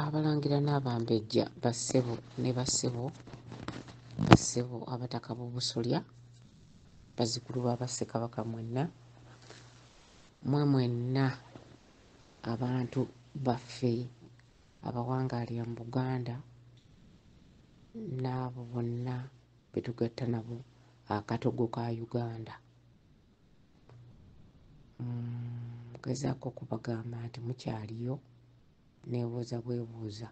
Abalangira n'Abambejja bassebo ne bassebo, bassebo Abataka b'Obusolya, bazzukulu ba Bassekabaka mwenna, mmwe mwenna abantu baffe abawangaalira mu Buganda n'abo bonna be tugatta nabo akatogo ka Uganda. Ngezaako okubagamba nti mukyaliyo, neebuuza bwebuuza.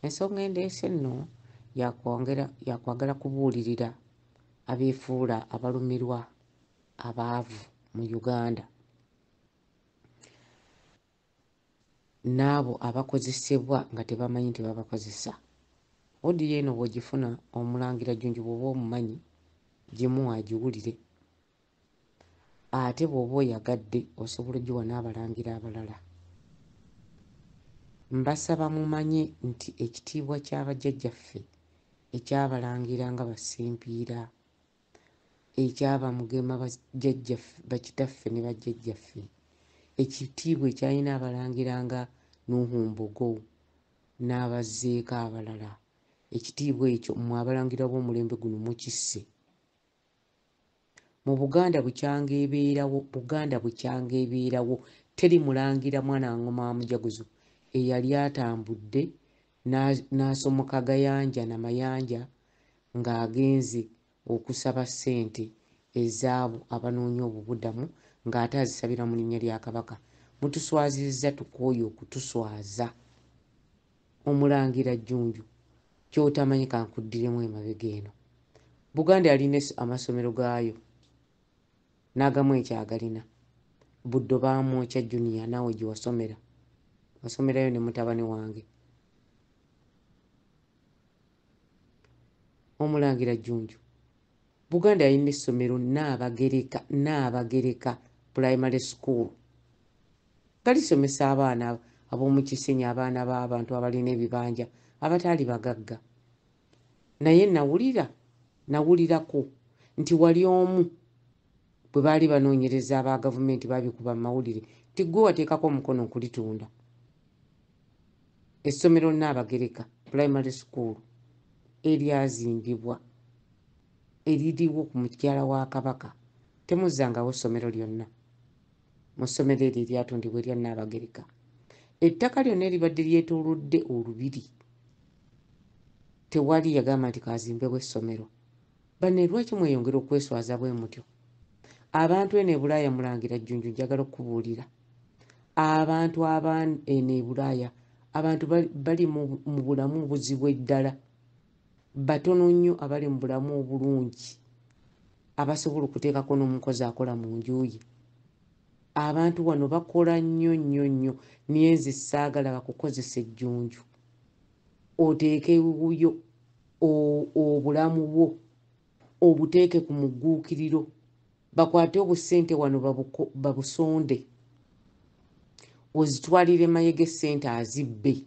Ensonga endeese nno yakwongera yakwagala kubuulirira abeefuula abalumirwa abaavu mu Uganda n'abo abakozesebwa nga tebamanyi nti babakozesa. Odiyo eno bw'ogifuna Omulangira Jjunju bw'oba omumanyi gimuwe agiwulire. Ate bw'oba oyagadde osobola ogiwa n'abalangira abalala. Mbasaba mumanye nti ekitiibwa kya bajjajjaffe eky'Abalangira nga Bassempiira, ekya Bamugema bakitaffe ne bajjajjaffe, ekitiibwa ekyalina Abalangira nga Nuhu Mbogo n'abazzeeko abalala, ekitiibwa ekyo mmwe Abalangira b'omulembe guno mukisse. Mu Buganda bukyanga ebeerawo, Buganda bukyanga ebeerawo, teri mulangira mwana wa ngoma wa mujaguzo eyali atambudde n'asomoka gayanja na mayanja ng'agenze okusaba ssente ezaabo abanoonya obubudamu ng'ate azisabira mu linnya lya Kabaka. Mutuswazizza, tukooye okutuswaza. Omulangira Jjunju ky'otamanyi kankuddiremu emabega eno. Buganda yalina amasomero gaayo n'agamu ekyagalina. Buddo baamwokya Junior naawe gye wasomera. Wasomerayo ne mutabani wange. Omulangira Jjunju. Buganda yalina essomero Nnaabagereka, Nnaabagereka Primary School nga lisomesa abaana ab'omu Kisenyi, abaana b'abantu abalina ebibanja abataali bagagga. Naye nawulira, nawulirako nti wali omu bwe baali banoonyereza aba gavumenti baabikuba mu mawulire nti ggwe wateekako omukono okulitunda. Essomero Nnaabagereka Primary School eryazimbibwa eririwo ku mukyala wa Kabaka temuzzangawo ssomero lyonna mu ssomero eryo eryatundibwa erya Nnaabagereka. Ettaka lyonna eribadde lyetoolodde olubiri tewali yagamba nti kazimbewo essomero. Banne lwaki mweyongera okweswaza bwe mutyo? Abantu eno e Bulaaya Mulangira Jjunju njagala okukubuulira. Abantu aba eno e Bulaaya abantu bali mu bulamu obuzibu eddala. Batono nnyo abali mu bulamu obulungi abasobola okuteekako n'omukozi akola mu nju ye. Abantu wano bakola nnyo nnyo nnyo naye nze saagala bakukozesa ejjunju. Oteekeyo obulamu bwo obuteeke ku mugguukiriro bakwate obusente wano babusonde ozitwalire Mayega ssente azibbe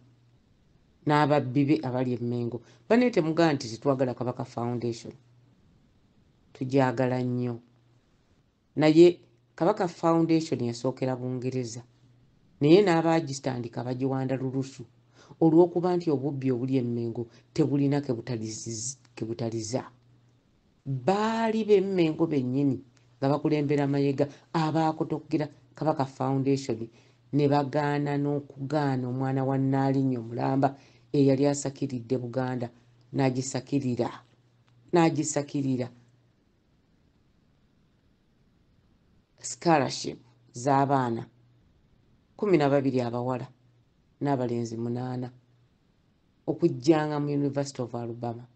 n'ababbi be abali e Mmengo. Bannaye temugamba nti tetwagala Kabaka Foundation, tugyagala nnyo naye Kabaka Foundation yasookera Bungereza naye n'abaagitandika bagiwanda lulusu olw'okuba nti obubbi obuli e Mmengo tebulina ke butaliza. Baali b'e Mmengo bennyini nga bakulembera Mayega abaakotokera Kabaka Foundation ne bagaana n'okugaana omwana wa Nnaalinnya omulamba eyali asakiridde Buganda n'agisakirira n'agisakirira scholarship z'abaana 12 abawala n'abalenzi 8 okujjanga mu University of Alabama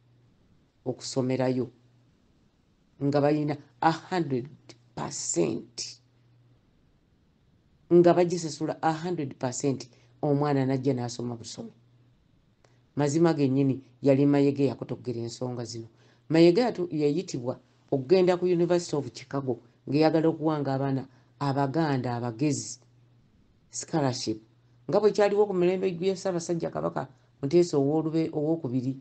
okusomerayo nga balina 100% nga bagisasula 100% omwana n'ajja n'asoma busomi. Mazima gennyini yali Mayega eyakotoggera ensonga zino. Mayega yayitibwa okugenda ku University of Chicago ng'eyagala okuwanga abaana Abaganda abagezi scholarship nga bwe kyaliwo ku mirembe gya Ssaabasajja Kabaka Muteesa Owookubiri.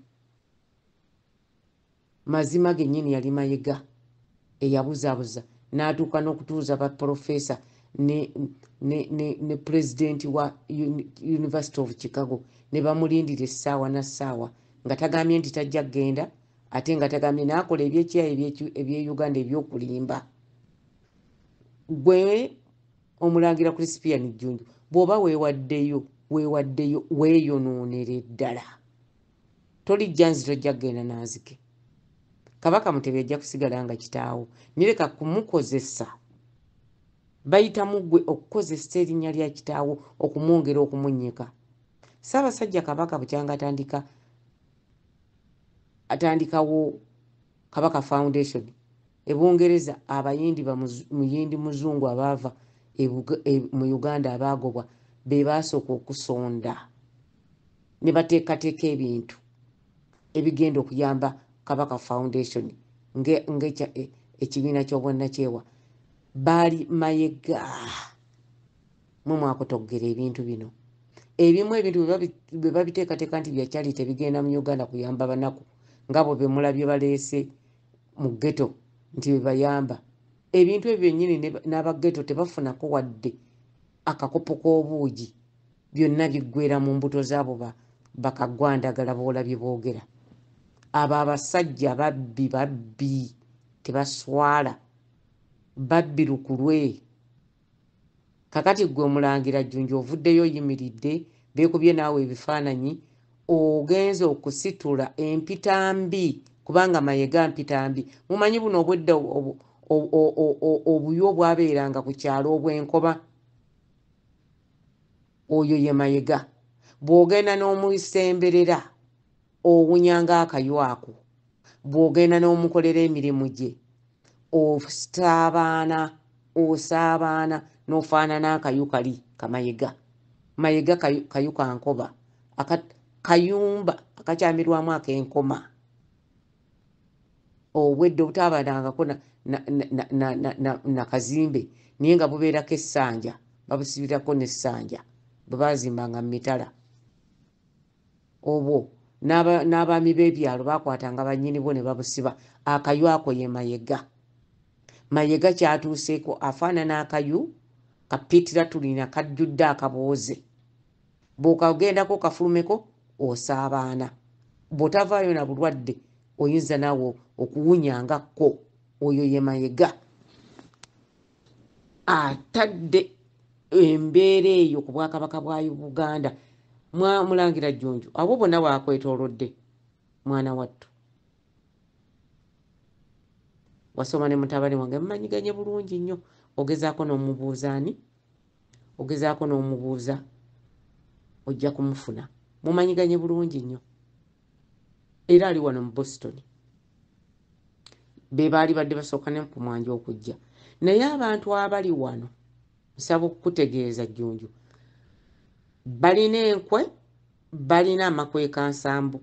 Mazima gennyini yali Mayega eyabuzaabuza n'atuuka n'okutuuza ba polofeesa ne pulezidenti wa University of Chicago, ne bamulindira essaawa na ssaawa nga tagambye nti tajja kugenda, ate nga tagambye, n'akola ebyekyayi eby'e Uganda ebyokulimba. Gwe omulangira Crispian Jjunju, bw'oba weewaddeyo, weewaddeyo, weeyonoonere ddala. Tolijja nzi, tojja kugenda nanzike. Kabaka Mutebi ajja kusigala nga kitaawo, nireka kumukozesa. Bayitamu ggwe okukozesa erinnya lya kitaawo okumwongera okumunnyika. Ssaabasajja Kabaka bukyanga atandika, atandikawo Kabaka Foundation ebungereza, abayindi, muyindi muzungu abaava mu Uganda abaagobwa be baasooka okusonda ne bateekateeka ebintu ebigenda okuyamba Kabaka Foundation ng'ekibiina ky'obwannakyewa. Baali Mayega mwe mwakotoggera ebintu bino. Ebimu ebintu bwe babiteekateeka nti bya charity, bigenda mu Uganda kuyamba banaku nga bwe bemulabye baleese mu ghetto nti bebayamba. Ebintu ebyo byennyini n'aba ghetto tebafunako wadde akakopo k'obuugi. Byonna biggwera mu mbuto zaabo bakagwandagala boolabye boogera. Abo abasajja babbi, babbi, tebaswala, babbi lukulwe. Kakati gwe omulangira Jjunju ovuddeyo, oyimiridde, beekubye naawe ebifaananyi, ogenza okusitula empitambi, kubanga Mayega mpitambi. Mumanyi buno obwedda obuyu obwabeeranga ku kyalo obw'enkoba, oyo ye Mayega. Bw'ogenda n'omusemberera, owunya ng'akayu ako. Bw'ogenda n'omukolera emirimu gye, osaabaana, osaabaana n'ofaanana akayu kali kamayega. Mayega kayu kankoba, kayumba akakyamirwamu ak'enkoma, obwedde obutaabandangako na kazimbe, naye nga bubeerako essanja, babusibirako n'essanja bwe bazimbanga mu mitala. Obwo n'abaami b'ebyalo bakwatanga bannyini bo ne babusiba. Akayu ako ye Mayega. Mayega kyatuuseeko afaanana akayu kapiitira tulina kajjudde akabooze. Bw'okagendako kafulumeko, osaabaana. Bw'otavaayo na bulwadde, oyinza naawe okuwunya nga ko. Oyo ye Mayega atadde embeera eyo ku bwakabaka bwa Buganda. Mulangira Jjunju, abo bonna bwakwetoolodde, mwana wattu, wasoma ne mutabani wange, mumanyiganye bulungi nnyo. Ogezaako n'omubuuza ani, ogezaako n'omubuuza, ojja kumufuna. Mumanyiganye bulungi nnyo, era ali wano mu Boston. Be baali badde basooka ne ku mwanja okujja. Naye abantu abali wano, nsaba okukutegeeza Jjunju, balina enkwe, balina amakwekansambu,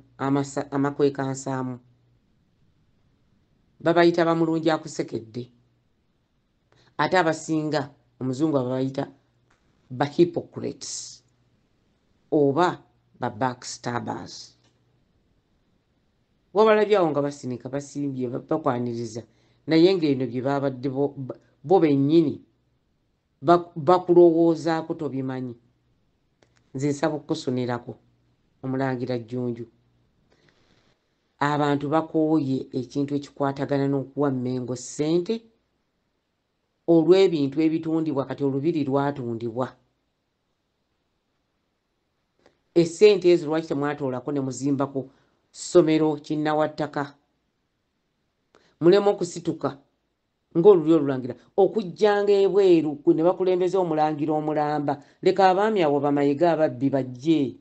amakwekansaamu. Babayita bamulungi akusekedde, ate abasinga omuzungu ababayita ba hypocrites oba ba backstabbers. Wabalabyawo nga basinika, basimbye, bakwaniriza, naye ng'eno bye babadde bo bennyini bakulowoozaako tobimanyi. Nze nsaba okukusunirako, omulangira Jjunju. Abantu bakooye ekintu ekikwatagana n'okuwa Mmengo ssente olw'ebintu ebitundibwa. Kati olubiri lwatundibwa, essente ezo lwaki temwatoolako ne muzimbako ssomero kinnawattaka, muleme okusituka ng'olulyo olulangira okujjanga ebweru ne bakulembeza omulangira omulamba? Leka abaami abo bamayiga ababbi bajje.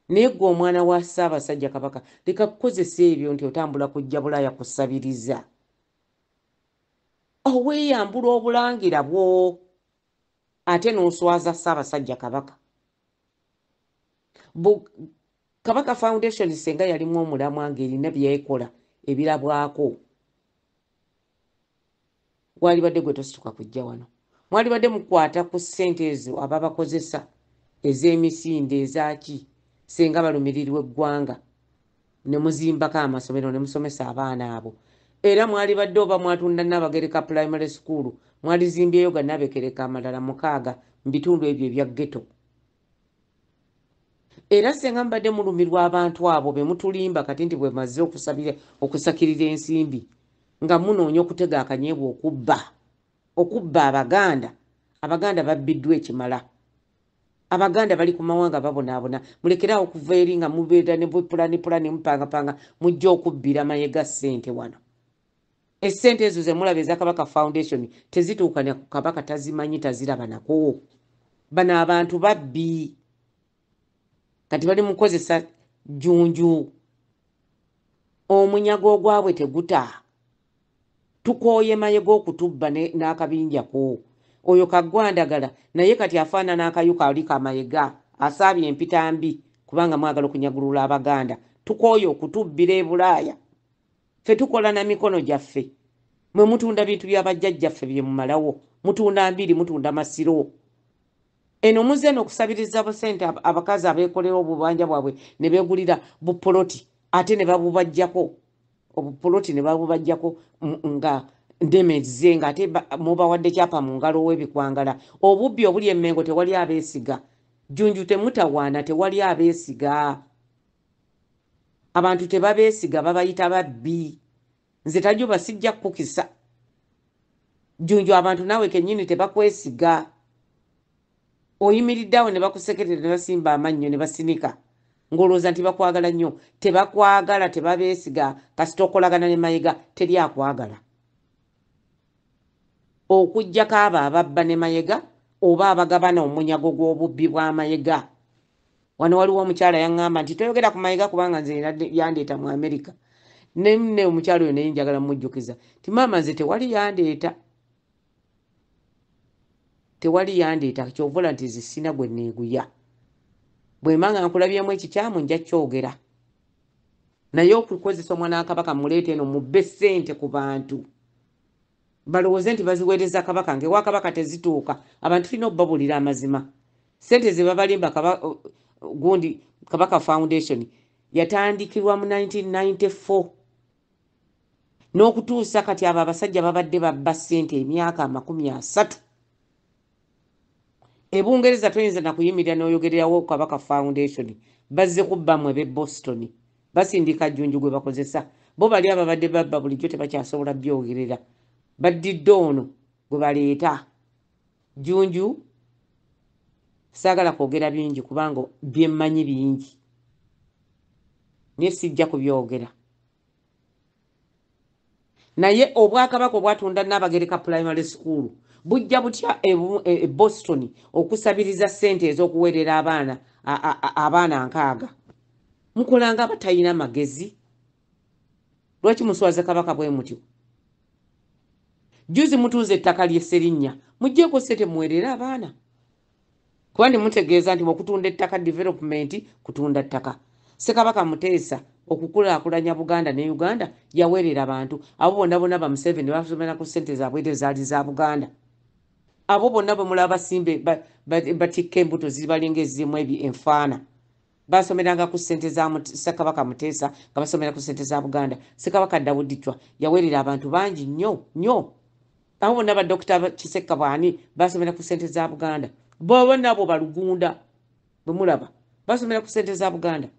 Naye gwe omwana wa Ssaabasajja Kabaka, leka kukozesa ebyo nti otambula kujja Bulaaya kusabiriza. Oweeyambula obulangira bwo ate n'oswaza Ssaabasajja Kabaka. Kabaka Foundation senga yalimu omulamwa ng'erina byekola ebirabwako, walibadde gwe tosituka kujja wano. Mwalibadde mukwata ku ssente ezo ababakozesa ez'emisinde ezaki, senga balumirirwa eggwanga, ne muzimbako amasomero ne musomesa abaana abo. Era mwalibadde oba mwatunda Nabagereka Primary School. Mwalizimbyeyo gannabekereka amalala 6 mu bitundu ebyo ebya ghetto. Era senga mbadde mulumirwa abantu abo be mutulimba kati nti bwe mazze okusakirira ensimbi nga munoonya okutega akanyeebwa okubba Abaganda. Abaganda babbiddwa ekimala. Abaganda bali ku mawanga babonaabona. Mulekeraawo okuva eri nga mubeera ne pulani mupangapanga mujja okubbira Mayega ssente wano. Essente ezo ze mulaba eza Kabaka Foundation tezituukana ku Kabaka, tazimanyi, taziraba nako. Bano abantu babbi. Kati bali mukozesa Jjunju. Omunyago ogwabwe teguta. Tukooye Mayega okutubba n'akabinjako. Oyo Kaggwandagala naye kati afaanana akayuka ali Kamayega, asaabye empita mbi kubanga mwagala okunyagulula Abaganda. Tukooye okutubbira e Bulaaya. Ffe tukola na mikono gyaffe. Mwe mutunda bintu bya bajjajjaffe bye mumalawo. Mutunda mbiri, mutunda masiro. Eno muzze n'okusabiriza busente abakazi abeekolera obubanja bwabwe ne beegulira bupoloti ate ne babubajjako. Obupoloti ne babubajjako nga ndemezze nga ate mubawadde kyapa mu ngalo w'ebikwangala. Obubbi obuli e Mmengo tewali abeesiga. Jjunju temutawaana, tewali abeesiga. Abantu tebabeesiga, babayita babbi. Nze Tajuba sijja kukukisa. Jjunju abantu naawe kennyini tebakwesiga. Oyimiridde awo ne bakusekerera ne basimba amannyo ne basinika. Ng'olowooza nti bakwagala nnyo. Tebakwagala, tebabeesiga. Kasita okolagana ne Mayega teri akwagala. Okuggyako abo ababba ne Mayega oba abagabana omunyago gw'obubbi bwa Mayega. Wano waliwo omukyala yaŋŋamba nti toyogera ku Mayega kubanga nze yandeeta mu Amerika. Ne omukyala oyo naye njagala mmujjukiza nti maama nze tewali yandeeta. Tewali yandeeta, ky'ovola nti nze sina gwe neeguya. Bwe mba nga nkulabyemu ekikyamu nja kyogera. Naye okukozesa omwana wa Kabaka muleete eno mubbe ssente ku bantu. Balowooze nti baziweereza Kabaka, ng'ewa Kabaka tezituuka. Abantu tulina okubabuulira amazima. Ssente ze babalimba gundi Kabaka Foundation yatandikirwa mu 1994. N'okutuusa kati abo abasajja babadde babba ssente emyaka 30. E Bungereza toyinza na kuyimirira n'oyogererawo Kabaka Foundation. Bazze kubba mmwe b'e Boston. Basindika Jjunju gwe bakozesa. Bo bali ababadde babba bulijjo tebakyasobola byogerera. Baddidde ono gwe baleeta. Jjunju saagala kwogera bingi kubanga bye mmanyi bingi. Naye sijja kubyogera. Naye obwakabaka obwatunda Nnabagereka Primary School bujja butya e Boston okusabiriza ssente ez'okuweerera abaana 6. Mukola nga abatalina magezi. Lwaki muswaza Kabaka bwe mutyo? Jjuzi mutunze ettaka ly'e Sserinnya, muggyeko ssente muweerere abaana. Kuba mutegeeza nti okutunda ettaka development kutunda ttaka. Ssekabaka Muteesa okukulaakulanya Buganda ne Uganda yaweerera abantu. Abo bonna bonna ba Museveni basomera ku ssente zaabwe era ezaali za Buganda. Abo bonna bwe mulaba basimbe batikka embuto zibalinga ezirimu enfaana. Basomeranga ku ssente za Ssekabaka Muteesa nga basomera ku ssente za Buganda. Ssekabaka Daudi Chwa yaweerera abantu bangi nnyo nnyo. Abo bonna ba Dokita Kisekka bw'ani basomera ku ssente za Buganda. Bo bonna abo balugunda bwe mulaba basomera ku ssente za Buganda.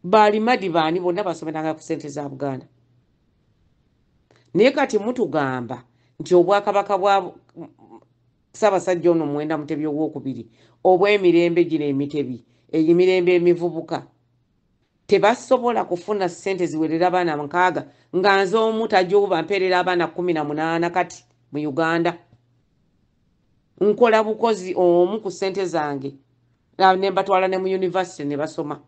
Baalimadi baani bonna basomeranga ku ssente za Buganda. Naye kati mutugamba nti obwakabaka bwa Ssaabasajja ono Muwenda Mutebi Owookubiri obw'emirembe gino emitebi, emirembe emivubuka, tebasobola kufuna ssente ziwerera abaana 6 nga nze omu Tajuba mpeerera abaana 18 kati mu Uganda. Nkola bukozi omu ku ssente zange ne mbatwala ne mu university ne basoma.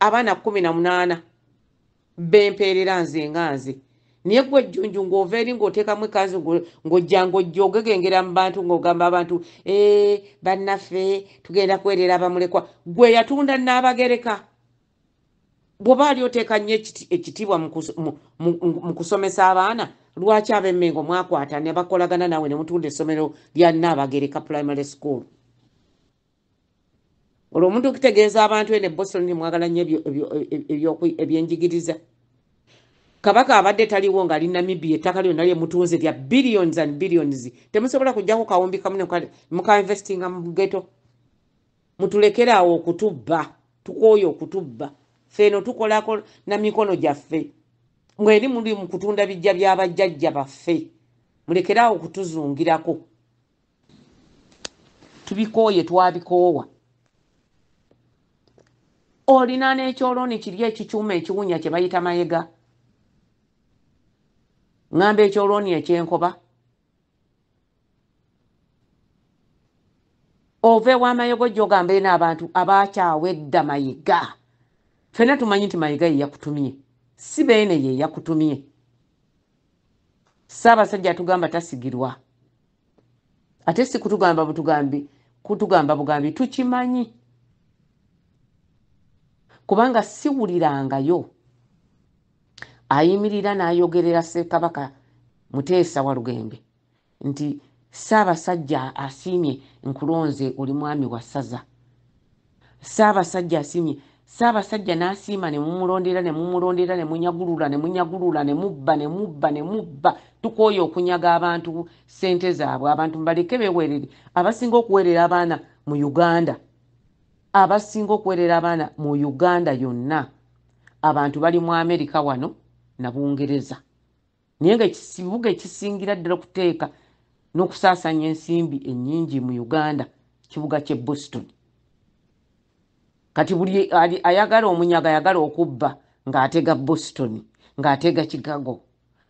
Abaana 18 bempeerera nze nga nze. Naye gwe Jjunju ng'ova eri ng'oteekamu ekkanzu ng'ojja ng'ojja ogegengera mu bantu ng'ogamba abantu, bannaffe tugenda kuweerera abamulekwa. Gwe yatunda Nnaabagereka. Bw'oba ali oteeka nnyo ekitiibwa mu kusomesa abaana, lwaki ab'Emmengo mwakwata ne bakolagana naawe ne mutunda essomero lya Nnaabagereka Primary School? Olwo omuntu okutegeeza abantu eno e Boston nti mwagala nnyo ebyenjigiriza. Kabaka abadde taliwo ng'ali Namibia, ettaka lyonna lye mutunze lya billions and billions. Temusobola kuggyako kawumbi kamu mukainvestinga mu ghetto. Mutulekere awo okutubba, tukooye okutubba. Ffe eno tukolako na mikono gyaffe. Mweri muli mu kutunda bijja by'abajjajja baffe. Mulekere awo okutuzungirako. Tubikooye, twabikoowa. Olina n'ekyolooni kiri ekikyuma ekiwunya kye bayita Mayega. Ŋŋamba ekyolooni ekyenkoba. Ova ewa Mayega ojja ogamba eno abantu abaakyawa edda Mayega. Ffenna tumanyi nti Mayega ye yakutumye, si Beene ye yakutumye. Ssaabasajja atugamba tasigirwa. Ate si kutugamba butugambi, kutugamba bugambi, tukimanyi. Kubanga siwulirangayo ayimirira n'ayogerera Ssekabaka Muteesa Walugembe nti Ssaabasajja asiimye nkulonze oli mwami wa ssaza. Ssaabasajja asiimye, Ssaabasajja n'asiima ne mumulondera ne mumulondera ne munyagulula ne munyagulula ne mubba ne mubba ne mubba. Tukooye okunyaga abantu ssente zaabwe, abantu mubaleke beeweerere. Abasinga okuweerera abaana mu Uganda, abasinga okuweerera abaana mu Uganda yonna, abantu bali mu Amerika wano na Bungereza. Naye nga ekibuga ekisingira ddala okuteeka n'okusaasaanya ensimbi ennyingi mu Uganda kibuga ky'e Boston. Kati buli ayagala omunyaga ayagala okubba ng'atega Boston, ng'atega Chicago,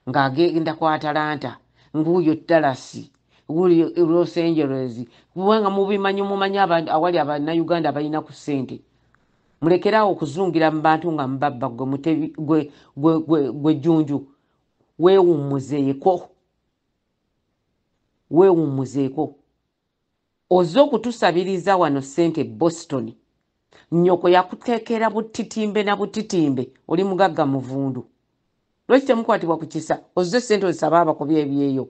ng'agenda ku Atlanta, ng'oyo Dallas, ng'oyo Los Angeles. Kubanga mubimanyi, mumanyi awali Abannayuganda abalina ku ssente. Mulekere awo okuzungira mu bantu nga mubabba. Gwe Jjunju weewummuzeeko, weewummuzeeko. Ozze okutusabiriza wano ssente Boston. Nnyoko yakuteekera butitimbe na butitimbe, oli mugagga muvundu. Lwaki temukwatibwa ku kisa? Ozze ssente ozisaba abakubi ebyeyo.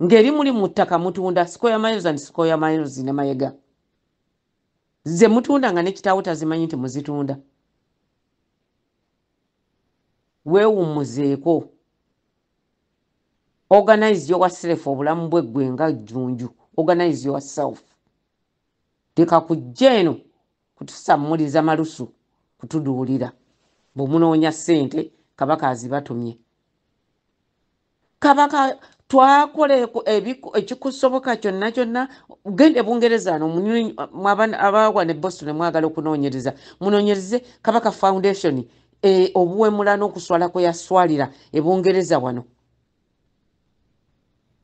Ng'eri muli mu ttaka mutunda square miles and square miles ne Mayega. Ze mutunda nga ne kitaawo tazimanyi nti muzitunda. Weewummuzeeko. Organize yourself obulamu bw'eggwe nga Jjunju. Organize yourself. Leka kujja eno kutusammuliza malusu kutuduulira. Bwe munoonya ssente Kabaka azibatumye. Kabaka twakola ekikusoboka kyonna kyonna. Genda e Bungereza ano, abawa ne Boston mwagala okunoonyereza, munoonyereze Kabaka Foundation, obuwemula n'okuswala kwe yaswalira e Bungereza wano.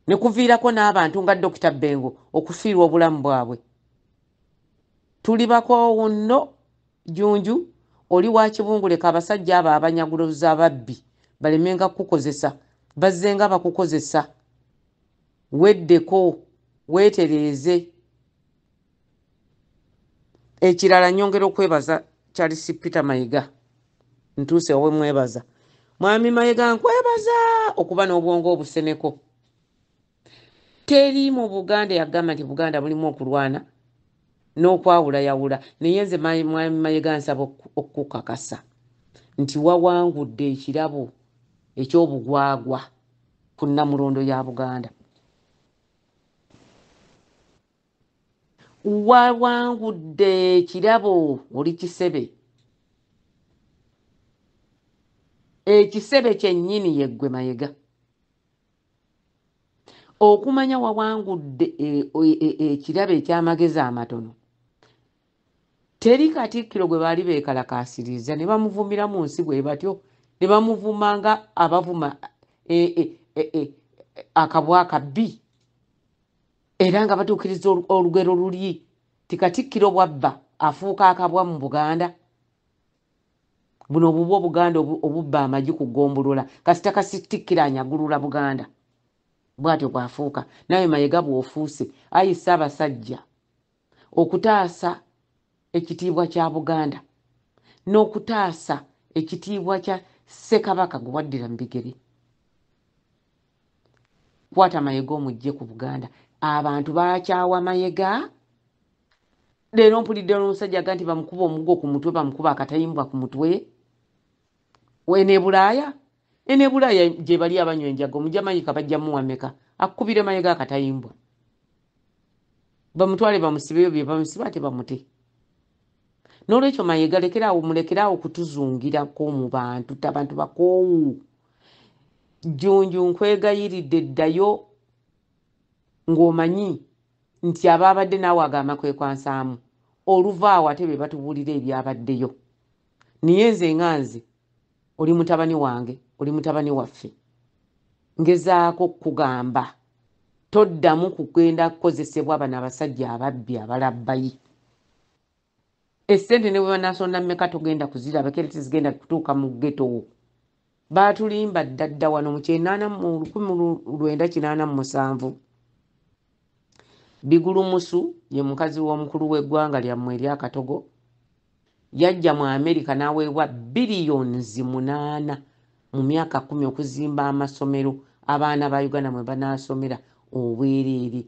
Ne kuviirako n'abantu nga Dokita Bengo okufiirwa obulamu bwabwe. Tuli bakoowu nno Jjunju, oli wa kibungu, leka abasajja abo abanyaguloza ababbi balemenga kukukozesa, bazzenga bakukozesa. Weddeko, weetereeze. Ekirala nnyongera okwebaza Charles Peter Mayiga. Ntuuse owe mwebaza. Mwami Mayiga nkwebaza okuba n'obwongo obuseneko. Teri mu Buganda yagamba nti Buganda mulimu okulwana n'okwawulayawula. Naye nze Mwami Mayiga nsaba okukakasa nti wawangudde ekirabo eky'obugwagwa ku Nnamulondo ya Buganda. Wawangudde ekirabo, oli kisebe. Ekisebe kyennyini ye ggwe Mayiga. Okumanya wawangudde ekirabo eky'amagezi amatono. Teri Katikkiro gwe baali beekalakaasiriza ne bamuvumira mu nsi bwe batyo, ne bamuvuma nga abavuma akabwa akabbi. Era nga batuukiriza olugero luli ti Katikkiro bw'abba afuuka akabwa mu Buganda. Buno obubwa Obuganda obubba amagi ku ggombolola, kasita Katikkiro anyagulula Buganda. Bw'atyo bw'afuuka. Naawe Mayiga bw'ofuuse, ayi Ssaabasajja, okutaasa ekitiibwa kya Buganda n'okutaasa ekitiibwa kya Ssekabaka gwe waddira mu bigere. Kwata Mayiga omuggye ku Buganda. Abantu baakyawa Mayiga. Leero mpulidde n'omusajja aga nti bamukuba omuggo ku mutwe, bamukuba akatayimbwa ku mutwe. Weno e Bulaaya Ene Bulaaya gye bali abanywa enjaga, Omujamanyika bajja muwa meka akukubire Mayega akatayimbwa, bamutwale bamusibeyo bye bamusiba ate bamute. N'olwekyo Mayega lekeraawo, mulekeraawo kutuzungirako mu bantu, abantu bakoowu. Jjunju nkwegayiridde ddayo ng'omanyi nti abaabadde naawe agamba kwekwansaamu oluva awo ate be batubuulira ebyabaddeyo. Naye nze nga nze oli mutabani wange, oli mutabani waffe, ngezaako kukugamba toddamu kugenda kukozesebwa bano abasajja ababbi abalabbayi. Essente ne bwe banaasonda mmeka togenda kuziraba, kera tezigenda kutuuka mu ghetto. Baatulimba dda dda wano mu kyenaana mu 1987. Bigulumusu ye mukazi w'omukulu w'eggwanga lyammwe ery'Akatogo, yajja mu Amerika n'aweebwa biliyoni 8 mu myaka 10 okuzimba amasomero abaana ba Uganda mwe banaasomera obwereere.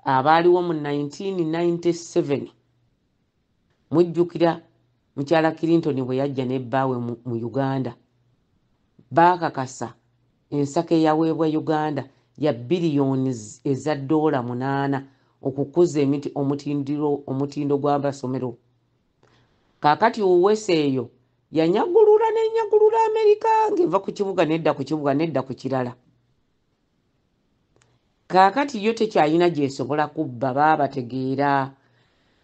Abaaliwo mu 1997 mujjukira mukyala Clinton bwe yajja n'ebbaawe mu Uganda, baakakasa ensako eyaweebwa Uganda ya biliyoni eza $8 okukuza omutindo gw'amasomero. Kaakati Uwesa eyo yanyagulula n'enyagulula Amerika ng'eva ku kibuga nedda ku kibuga nedda ku kirala. Kaakati yo tekyalina gy'esobola kubba, baabategeera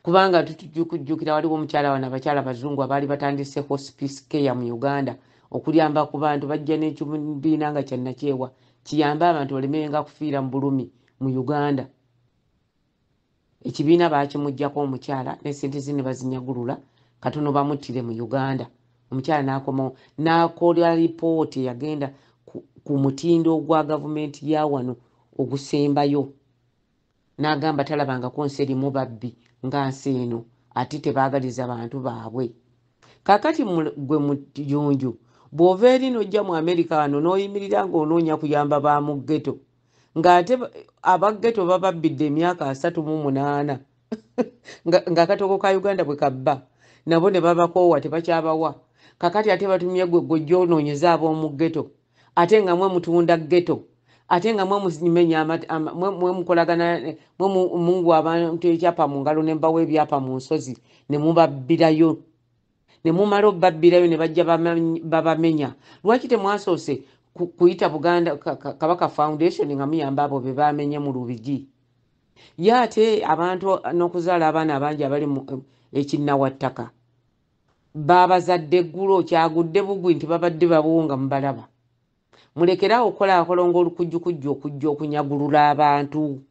kubanga tujjukira waliwo omukyala wano, abakyala bazungu abaali batandise hospice care mu Uganda okuyamba ku bantu, bajja n'ekibiina nga kyannakyewa kiyambe abantu balemenga kufiira mu bulumi mu Uganda. Ekibiina baakimuggyako omukyala n'essente ze ne bazinyagulula katono bamuttire mu Uganda. Omukyala n'akomawo n'akola lipooti eyagenda ku mutindo ogwa gavumenti ya wano ogusembayo, n'agamba talabangako nsi erimu babbi nga nsi eno, ate tebaagaliza bantu baabwe. Kaakati gwe Mujunju bw'ova eri n'ojja mu Amerika wano n'oyimirira ng'onoonya kuyamba ba mu ghetto, ng'ate aba ghetto bababbidde emyaka 38 ng'akatogo ka Uganda bwe kabba, nabo ne babakoowa tebakyabawa. Kakati ate batumye gwe gw'ojja onoonyeze ab'omu ghetto, ate nga mwe mutunda ghetto, ate nga mwe mumenya mwe mukolagana, mwe mungu abantu ekyapa mu ngalo ne mbawa ebyapa mu nsozi ne mubabbirayo, ne mumala obbabbirayo ne bajja babamenya. Lwaki temwasoose kuyita Buganda Kabaka Foundation nga muyamba abo be bamenye mu Lubigi? Ye ate abantu n'okuzaala abaana abangi abali mu ekinnawattaka babazadde eggulo kyagudde bugwi nti babadde babuwunga mubalaba. Mulekeraawo okukola akolongo olukujjukujju okujja okunyagulula abantu.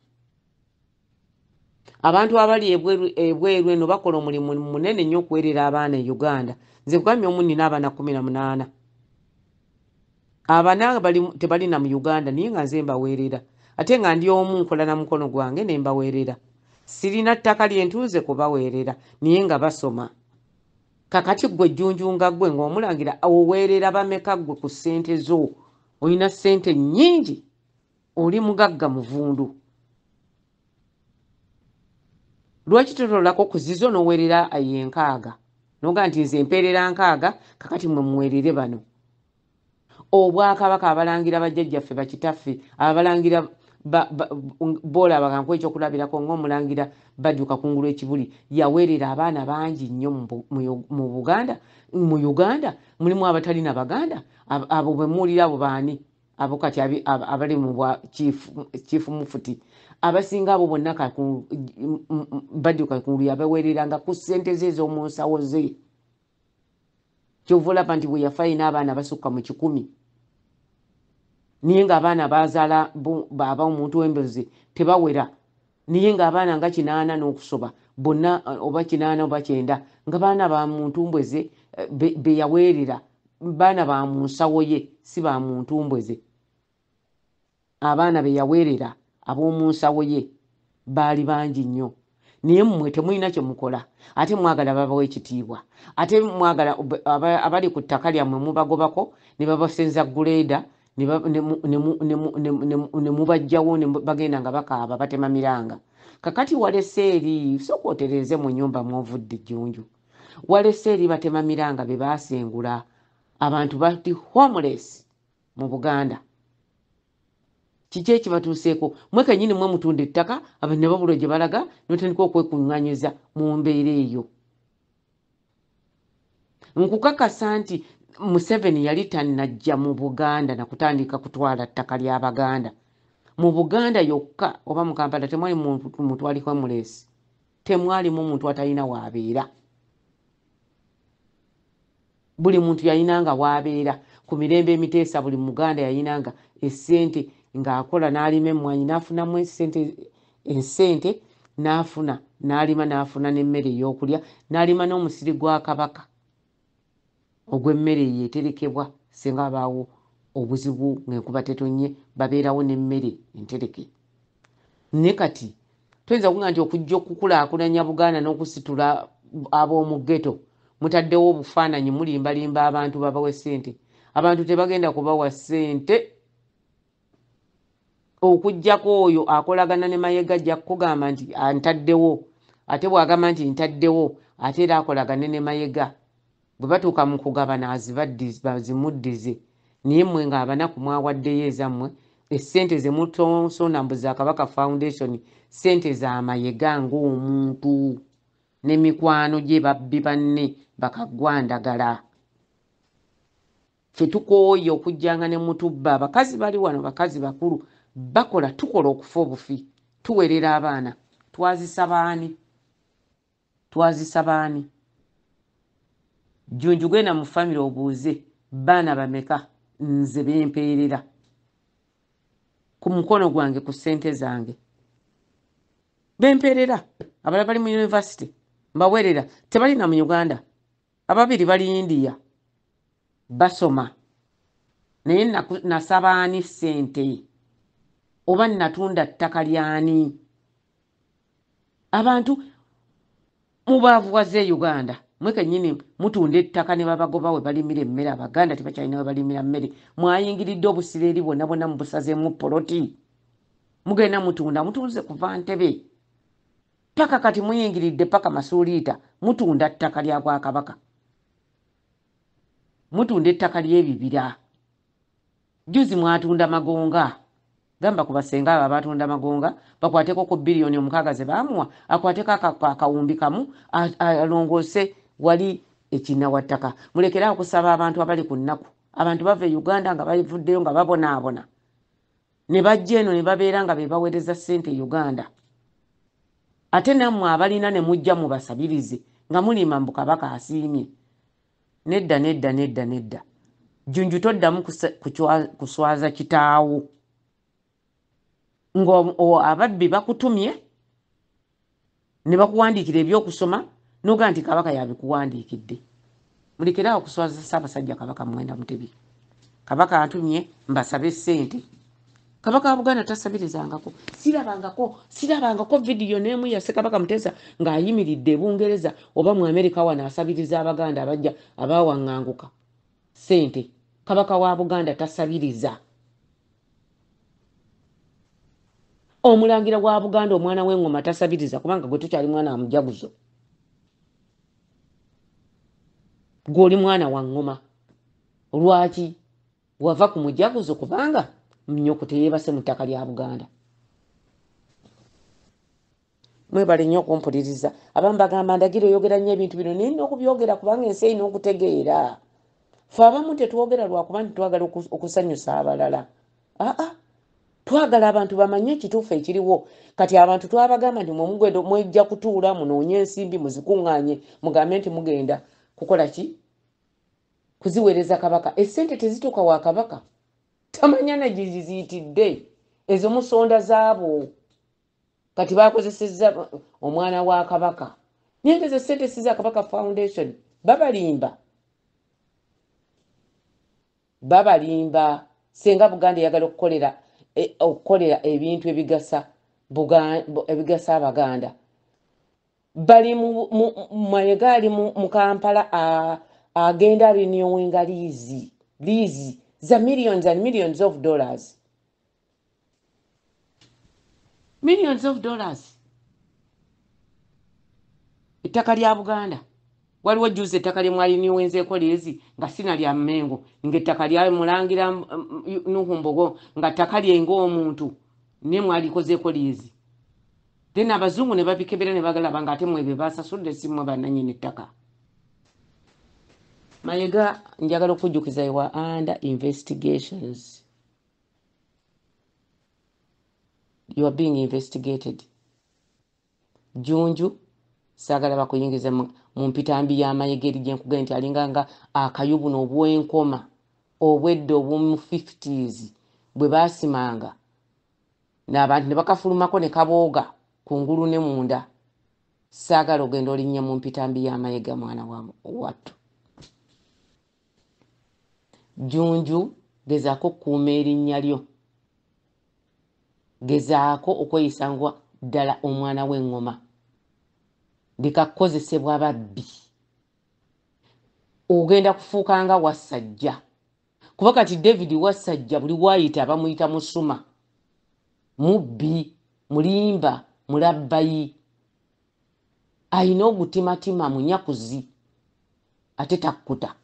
Abantu abali ebweru eno bakola omulimu munene nnyo okuweerera abaana e Uganda. Nze kugambye omu nnina abaana 18. Abana tebalina mu Uganda naye nga nze mbaweerera. Ate nga ndi omu nkola na mukono gwange ne mbaweerera. Sirina ttaka lye ntunze kubaweerera naye nga basoma. Kakati ggwe Jjunju nga ggwe ng'omulangira oweerera bameka ggwe ku ssente zo? Olina ssente nnyingi, oli mugagga muvundu. Lwaki totolako ku zizo n'oweerera enkaaga? N'ogamba nti nze mpeerera nkaaga, kakati mmwe muweerere bano. Obwakabaka abalangira bajjajjaffe bakitaffe, abalangira boolaba kankuwe ekyokulabirako ng'omulangira Badru Kakungulu Ekibuli yaweerera abaana bangi nnyo mu Buganda, mu Uganda mulimu abatalina Baganda, abo bwe muwulira abo baani? Abo kati abali mu bwa chief mufuti. Abasinga abo bonna Badru Kakungulu yabaweereranga ku ssente ze ez'omu nsawo ze. Ky'ova olaba nti bwe yafa alina abaana basukka mu 100. Naye ng'abaana baazaala aba omuntu w'embuzi tebawera. Naye ng'abaana nga 80 n'okusoba bonna oba 80 oba 90 nga baana ba mu ntumbwe ze be yaweerera, baana ba mu nsawo ye si ba mu ntumbwe ze. Abaana be yaweerera ab'omu nsawo ye baali bangi nnyo. Naye mmwe temulina kye mukola, ate mwagala babawe ekitiibwa, ate mwagala abali ku ttaka lyammwe mubagobako ne babasenza guleeda ne mubaggyawo ne bagenda nga bakaaba batema miranga. Kakati walese eri, sooka otereeze mu nnyumba mw'ovudde Jjunju. Walese eri batema miranga be baasengula abantu bati homeless. mu Buganda? Kiki ekibatuuseeko? Mwe kennyini mwe mutunda ettaka, abantu ne babulwa gye balaga, ne batandika okwekuŋŋaanyiza mu mbeera eyo. Nkukakasa nti Museveni yali tannajja mu Buganda na kutandika kutwala ttaka ly'Abaganda. Mu Buganda yokka oba mu Kampala temwali muntu ali homeless, temwalimu muntu atalina w'abeera. Buli muntu yalinanga w'abeera. Ku mirembe emiteesa buli Muganda yalinanga essente ng'akola n'alima emmwanyi n'afunamu essente n'afuna n'alima n'afuna n'emmere ey'okulya n'alima n'omusiri gwa Kabaka ogw'emmere eyo eterekebwa singa abaawo obuzibu ng'enkuba tetonnye, babeerawo n'emmere entereke. Ne kati toyinza kugamba nti okujja okukulaakulanya Buganda n'okusitula ab'omu ghetto mutaddewo obufaananyi mulimbalimba abantu babawe ssente. Abantu tebagenda kubawa ssente okuggyako oyo akolagana ne Mayega ajja kukugamba nti ntaddewo, ate bw'agamba nti ntaddewo ate era akolagane ne Mayega. Bwe batuuka mu kugabana bazimuddize. Naye mmwe ng'abanaku mwawaddeyo ezammwe, essente ze mutonsonda mbu za Kabaka Foundation, ssente za Mayega ng'omuntu ne mikwano gye babbi banne bakaggwandagala. Ffe tukooye okujjanga ne mutubba. Abakazi bali wano, bakazi bakulu bakola, tukola okufa obufi, tuweerera abaana. Twazisaba ani? Twazisaba ani? Jjunju genda mu famire obuuze baana bameka nze bempeerera ku mukono gwange ku ssente zange bempeerera. Abalala bali mu yunivasite mbaweerera, tebalina mu Uganda, ababiri bali India basoma. Naye nasaba ani ssente oba natunda ttaka lyani? Abantu mubaavuwaze e Uganda, mwe kennyini mutunda ettaka ne babagoba we balimira emmere. Abaganda tebakyalina we balimira mmere. Mwayingiridde obusiro eri bwonna bwonna mubusazeemu poloti, mugenda mutunda, mutunze kuva Ntebe paka kati muyingiridde paka Masuuliita, mutunda ttaka lya Bwakabaka, mutunda ettaka ly'ebibira. Jjuzi mwatunda Magonga. Gamba ku basenga abo abatunda Magonga bakwateko ku 6 biliyoni ze baamuwa, akwateko akawumbi kamu alongoose wali ekinnawattaka. Mulekere awo okusaba abantu abali ku nnaku. Abantu bava e Uganda nga bavuddeyo nga babonaabona ne bajja eno ne babeera nga be baweereza ssente e Uganda. Ate nammwe abalina ne mujja mubasabirize nga mulima mbu Kabaka asiimye. Nedda, nedda, nedda, nedda. Jjunju toddamu kuswaza kitaawo ng'ababbi bakutumye ne bakuwandiikira ebyokusoma n'ogamba nti Kabaka yabikuwandiikidde. Mulekere awo okuswaza Ssaabasajja Kabaka Muwenda Mutebi. Kabaka antumye mbasabe ssente. Kabaka wa Buganda tasabirizangako. Sirabangako vidiyo n'emu ya Ssekabaka Muteesa ng'ayimiridde e Bungereza oba mu Amerika wano asabiriza Abaganda abajja abawaŋŋanguka ssente. Kabaka wa Buganda tasabiriza. Omulangira wa Buganda omwana w'eŋŋoma tasabiriza, kubanga gwe tukyali mwana wa mujaguzo, gw'oli mwana wa ŋŋoma. Lwaki wava ku mujaguzo? Kubanga nnyoko teyeebase mu ttaka lya Buganda. Mwebale nnyo okumpuliriza. Abamu bagamba Ndagire oyogera nnyo ebintu bino, naye nina okubyogera kubanga ensi erina okutegeera. Fe abamu tetwogera lwakuba nti twagala okusanyusa abalala. Aa, twagala abantu bamanye ekituufu ekiriwo. Kati abantu twabagamba nti mwemugenda mwejja kutuula munoonye ensimbi muzikuŋŋaanye, mugambe nti mugenda kukola ki? Kuziweereza Kabaka. Essente tezituuka wa Kabaka, tamanya na gye ziyitidde. Ezo musonda zaabo. Kati bakozesezza omwana wa Kabaka, naye nga ezo sente si za Kabaka Foundation. Babalimba, babalimba. Senga Buganda eyagala okukolera ebintu ebigasa Abaganda, bali Mayega ali mu Kampala agenda renewinga lease za millions and millions of dollars, millions of dollars. Ettaka lya Buganda Waliwo juzi ettaka lye mwaliniwenzeeko liizi nga sina lya Mmengo, ng'ettaka lya Mulangira Nuhu Mbogo, nga ttaka lye ng'omuntu naye mwalikozeeko liizi. Then abazungu ne babikebera ne bagalaba ng'ate mwe be basasudde, si mmwe bannannyini ttaka. Mayega, njagala okujjukiza, you are under investigations, you are being investigated. Junju, saagala bakuyingiza mu mpitambi y'Amayega eri gye nkugambye nti alinga nga akayu buno obw'enkoma obwedda obw'omu 50s bwe baasimanga n'abantu ne bakafulumako ne kabooga kungulu ne munda. Saagala ogenda olinnya mu mpitambi y'Amayega, mwana wa wattu. Junju, gezaako okukuuma erinnya lyo, gezaako okweyisa nga ddala omwana w'eŋŋoma, leka kukozesebwa babbi. Ogenda kufuuka nga Wassajja, kuba kati David Wassajja buli waayita bamuyita musuma, mubbi, mulimba, mulabbayi, ayina ogutimatima, munyakuzi, ate takkuta.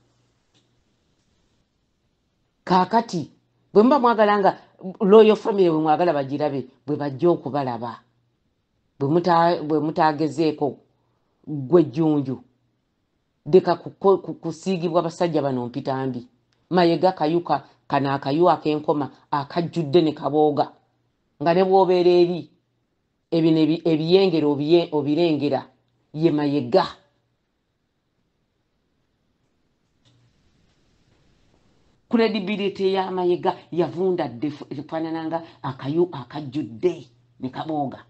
Kaakati bwe muba mwagala nga royal family bwe mwagala bagirabe, bwe bajja okubalaba bwe mutagezeeko. Gwe Jjunju, leka kusiigibwa basajja bano mpitambi. Mayega kayuka kano akayu ak'enkoma akajjudde ne kabooga, nga ne bw'obeera eri ebino ebiyengera obirengera, ye Mayega. Credibility y'Amayega yavunda dde, efaanana nga akayu akajjudde ne kabooga.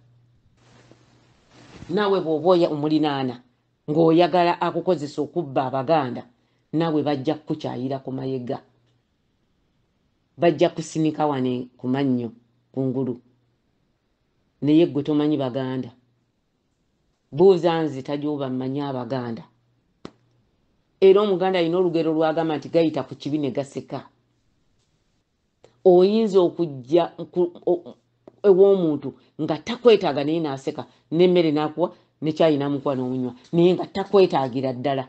Naawe bw'oba oya omulinaana ng'oyagala akukozesa okubba Abaganda, naawe bajja kukukyayira ku Mayega, bajja kusinika wane ku mannyo kungulu. Naye ggwe tomanyi Baganda, buuza nze Tajuuba, mmanyi Abaganda. Era Omuganda alina olugero lwagamba nti gayita ku kibi ne gaseka. Oyinza okujja ew'omuntu nga takwetaaga, naye n'aseka, n'emmere n'akuwa, nekyayi n'amukuwa n'omunywa, naye nga takwetaagira ddala,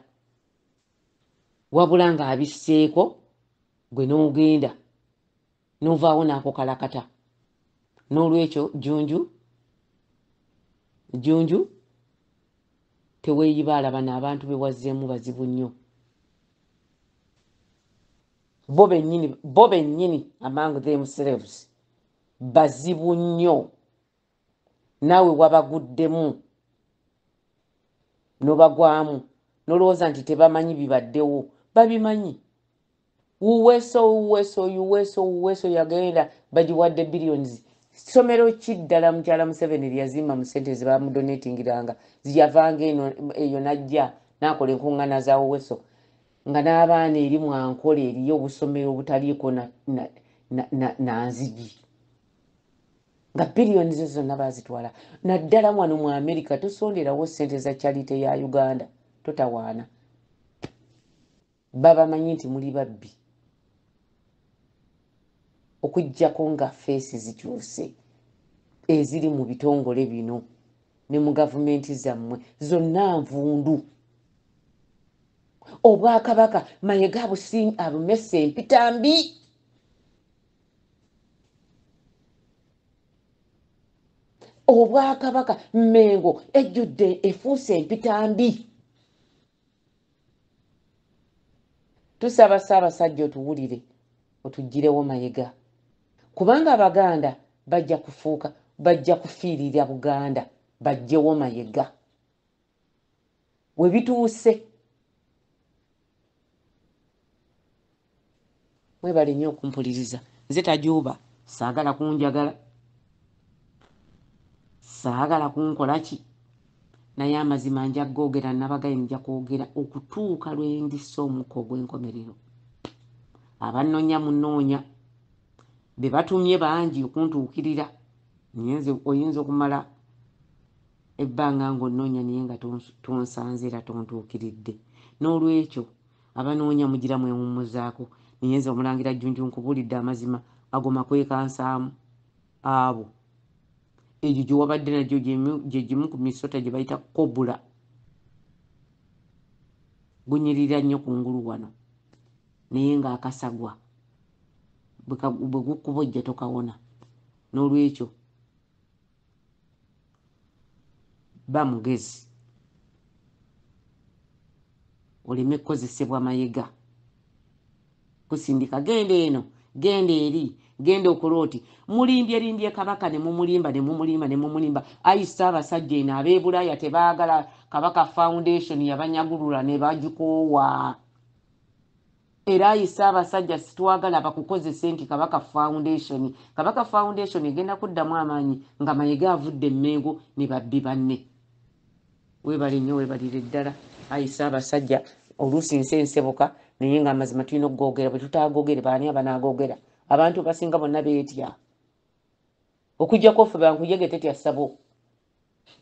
wabula ng'abisseeko gwe n'ogenda n'ovaawo n'akukalakata. N'olwekyo Junju, Junju, teweeyibaala. Bano abantu be wazzeemu bazibu nnyo, bo bennyini, bo bennyini among themselves bazibu nnyo. Naawe wabaguddemu n'obagwamu n'olowooza nti tebamanyi bibaddewo. Babimanyi. Uweso, Uweso, Uweso, Uweso yagenda bagiwadde billions. Ssomero ki ddala mukyala Museveni lyeyazimba mu ssente ze bamudonatingiranga? Ziyavanga eno eyo najja n'akola enkuŋŋaana za Uweso, nga n'abaana eri mwankola eriyo obusomero obutaliiko na nzigi, nga biliyoni zo zonna bazitwala. Naddala wano mu America tosonderawo ssente za charity ya Uganda, totawaana. Babamanyi nti muli babbi, okugjako nga face zikyuse eziri mu bitongole bino ne mu gavumenti zammwe zonna nvundu. Obwakabaka Mayega abumesse empitambi. Obwakabaka Mmengo ejjudde, efuuse empitambi. Tusaba Ssaabasajja otuwulire, otuggyirewo Mayega, kubanga Abaganda bajja kufuuka, bajja kufiirira Buganda. Bajjewo Mayega we bituuse. Mwebale nnyo okumpuliriza. Nze Tajuuba, saagala kunjagala, saagala kunkola ki, naye amazima nja googera. Nabagaye nja kwogera okutuuka lwe ndissa omukka ogw'enkomerero. Abannoonya munoonya, be batumye bangi okuntuukirira, naye nze oyinza okumala ebbanga ng'onnoonya naye nga tonsanze era tontuukiridde. N'olwekyo abanoonya mugira mwewummuzaako, naye nze Omulangira Jjunju nkubuulidde amazima ago makwekansaamu. Abo egyo gye wabadde nagyo gye gimu ku misota gye bayita cobra. Gunyirira nnyo kungulu wano, naye ng'akasagwa bwe gukubojja tokawona. N'olwekyo ba mugezi, oleme kukozesebwa Mayega kusindika genda eno, genda eri, genda okola oti. Mulimbye limbye Kabaka ne mumulimba ne mumulimba ne mumulimba. Ayi Ssaabasajja, eno ab'e Bulaaya tebaagala Kabaka Foundation, yabanyagulula ne bagikoowa. Era ayi Ssaabasajja, sitwagala bakukozese nti Kabaka Foundation. Kabaka Foundation egenda kuddamu amaanyi nga Mayega avudde Emmengo ne babbi banne. Weebale nnyo, weebalire ddala ayi Ssaabasajja. Oluusi nsi ensebuka, naye ng'amazima tulina okugoogera. Bwe tutaagogere, baani abanaagogera? Abantu basinga bonna beetya, okuggyako ffe bankuyege tetya ssabo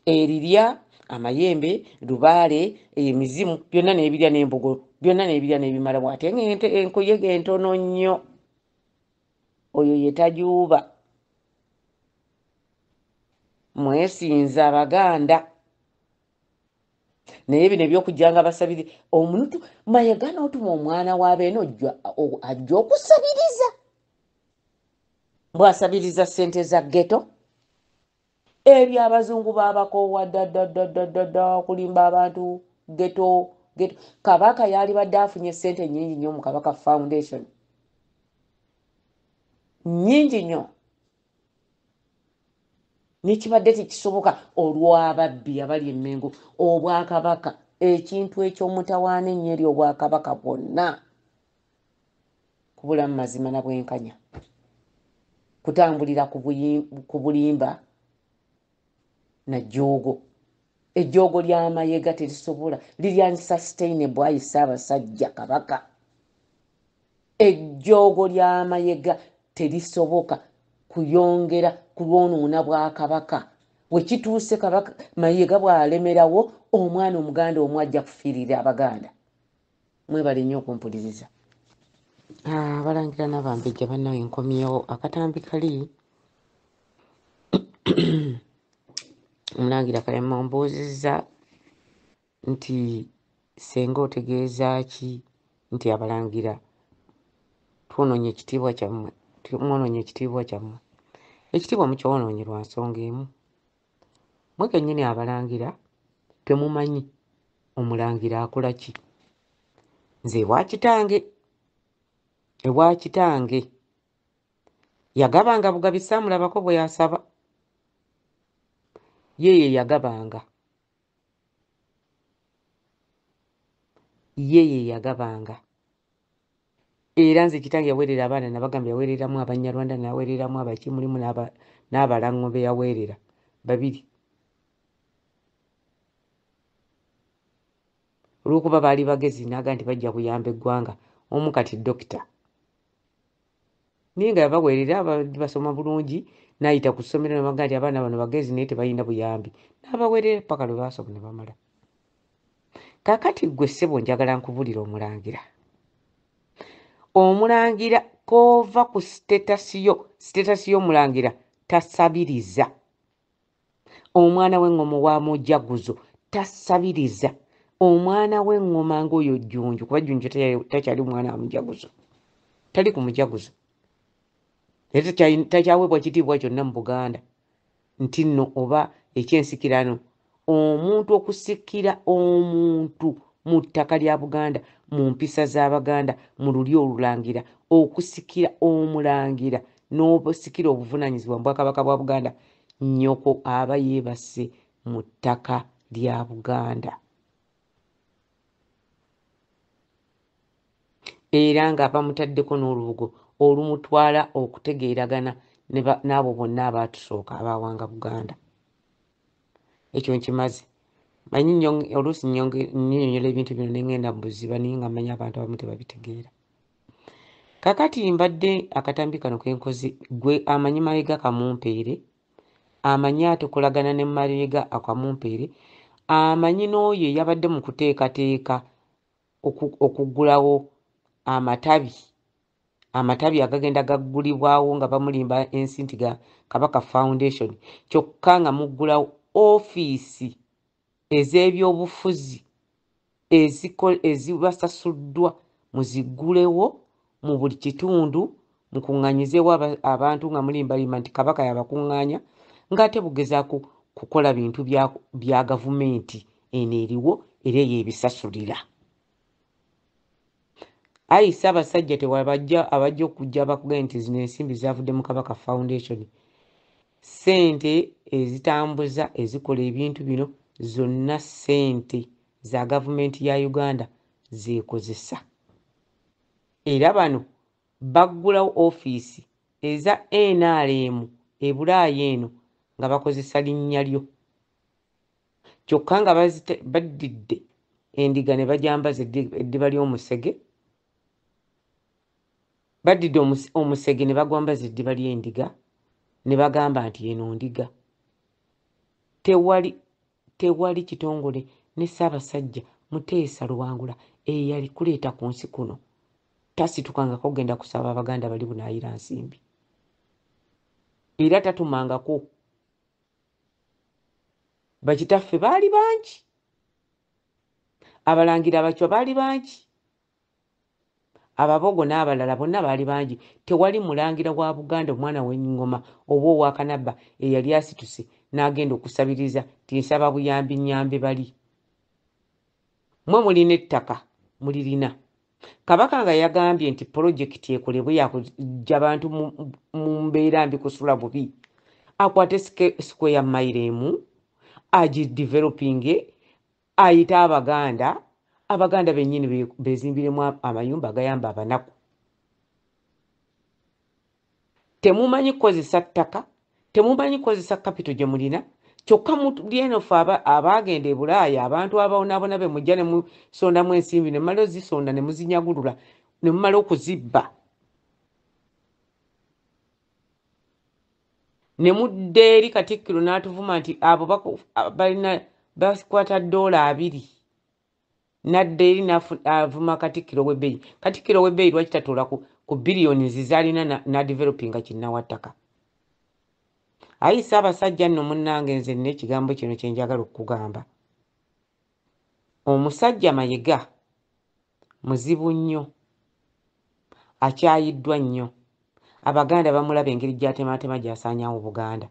erirya amayembe, lubaale, emizimu byonna n'ebirya n'embugo byonna n'ebirya n'ebimala. Bw'ate enkuyege entono nnyo, oyo ye tajuuba. Mwesinza Abaganda, naye bino ebyokujjanga basabiri omuntu Mayega n'otuma omwana w'abeeno ajja okusabiriza, bw'asabiriza ssente za ghetto. Ebyo abazungu baabakoowa dda okulimba abantu ghetto ghetto. Kabaka yalibadde afunye ssente nnyingi nnyo mu Kabaka Foundation, nnyingi nnyo, nekibadde tekisoboka olw'ababbi abali Emmengo. Obwakabaka ekintu eky'omutawaana ennyo eri obwakabaka bwonna kubulamu mazima na bwenkanya, kutambulira ku bulimba na jjoogo. Ejjoogo ly'Amayega terisobola, liri unsustainable. Ayi Ssaabasajja Kabaka, ejjoogo ly'Amayega terisoboka kuyongera kulwonoona bwakabaka. Wekituuse Kabaka Mayega bw'alemerawo, omwana Omuganda omu ajja kufiirira Abaganda. Mwebale nnyo okumpuliriza. Abalangira n'Abambejja bannawe, nkomyewo. Akatambi kali Omulangira Kalema mbuuzizza nti senga otegeeza ki nti abalangira twonoonye ekitiibwa kyammwe, mwonoonye ekitiibwa kyammwe? Ekitiibwa mukyonoonye lwa nsonga emu: mwe kennyini abalangira temumanyi omulangira akola ki. Nze ewa kitange yagabanga bugabi, saamulabako bwe yasaba. Ye ye yagabanga, ye ye yagabanga. Era nze kitange yaweerera abaana, nabagamba yaweereramu Abanyarwanda, naweereramu abaki, mulimu n'Abalango be yaweerera babiri olw'okuba baali bagezi, naga nti bajja kuyamba eggwanga. Omu kati dokita, naye nga yabaweerera basoma bulungi, n'ayita ku ssomero nabaga nti abaana bano bagezi naye tebalina buyambi, n'abaweerera paka lwe baasoma ne bamala. Kaakati ggwe ssebo, njagala nkubulira, omulangira, omulangira k'ova ku status yo, status y'omulangira tasabiriza. Omwana w'eŋŋoma wa mujaguzo tasabiriza. Omwana w'eŋŋoma ng'oyo Jjunju, kuba Jjunju takyali mwana wa mujaguzo, tali ku mujaguzo, era takyaweebwa kitiibwa kyonna mu Buganda nti nno oba ekyensikirano. Omuntu okusikira omuntu mu ttaka lya Buganda, mu mpisa z'Abaganda, mu lulyo olulangira, okusikira omulangira n'obusikira obuvunaanyizibwa mu Bwakabaka bwa Buganda, nnyoko aba yeebase mu ttaka lya Buganda, era nga bamutaddeko n'olubugo olumutwala okutegeeragana n'abo bonna abaatusooka abaawanga Buganda. Ekyo nkimaze manyi. Oluusi nnyonnyola ebintu bino ne ŋŋenda mu buziba, naye nga mmanyi abantu abamu tebabitegeera. Kaakati mbadde akatambi kano kenkoze, gwe amanyi Mayiga Kamumpeere, amanyi atukolagana ne Mayiga Akamumpeere, amanyi n'oyo eyabadde mu kuteekateeka okuggulawo amatabi agagenda gaggulibwawo nga bamulimba ensi nti ga Kabaka Foundation, kyokka nga muggulawo ofiisi ez'ebyobufuzi. Ezibasasuddwa muziggulewo mu buli kitundu, mukuŋŋanyizeewo abantu nga mulimbalimba nti Kabaka yabakuŋŋaanya, ng'ate bugezaako kukola bintu bya gavumenti eno eriwo era eyeebisasulira. Ayi Ssaabasajja, tewabajja abajja okujja bakugambye nti zino ensimbi zavudde mu Kabaka Foundation. Ssente ezitambuza ezikola ebintu bino zonna ssente za gavumenti ya Uganda zeekozesa. Era bano baggulawo ofiisi eza NRM e Bulaaya eno nga bakozesa linnya lyo. Kyokka nga baddidde endiga ne bagyambaza eddiba ly'omusege, baddidde omusege ne bagwambaza eddiba ly'endiga ne bagamba nti eno ndiga. Tewali kitongole ne Ssaabasajja Muteesa Luwangula eyali kuleeta ku nsi kuno tasitukangako kugenda kusaba Abaganda bali bunaayira nsimbi, era tatumangako. Bakitaffe baali bangi, abalangira abacwa baali bangi, ababogo n'abalala bonna baali bangi. Tewali mulangira wa Buganda omwana w'engoma oba owa Kanabba eyali asituse n'agenda okusabiriza nti nsaba buyambi nnyambe bali. Mmwe mulina ettaka, mulirina. Kabaka nga yagambye nti pulojekiti ekolebwe yakuggya bantu mu mbeera mbi kusula bubi, akwate square mile emu agidevelopinge, ayite Abaganda, Abaganda bennyini beezimbiremu amayumba agayamba abanaku. Temumanyi kukozesa ttaka, temumanyi kukozesa kapito gye mulina, kyokka muli eno ffe abaagenda e Bulaaya, abantu ababonaabona be mujja ne musondamu ensimbi ne mumala ozisonda ne muzinyagulula ne mumala okuzibba ne mudda eri Katikkiro n'atuvuma nti abo balina bakwata $20, n'adda eri avuma Katikkiro w'ebbeeyi. Katikkiro w'ebbeeyi lwaki tatuula ku biliyoni z'alina n'adevelopinga kinnawattaka? Ayi Ssaabasajja nno munnange, nze nina ekigambo kino kye njagala okukugamba. Omusajja Mayiga muzibu nnyo, akyayiddwa nnyo. Abaganda bamulaba engeri gy'atemaatema gy'asaanyaawo Buganda.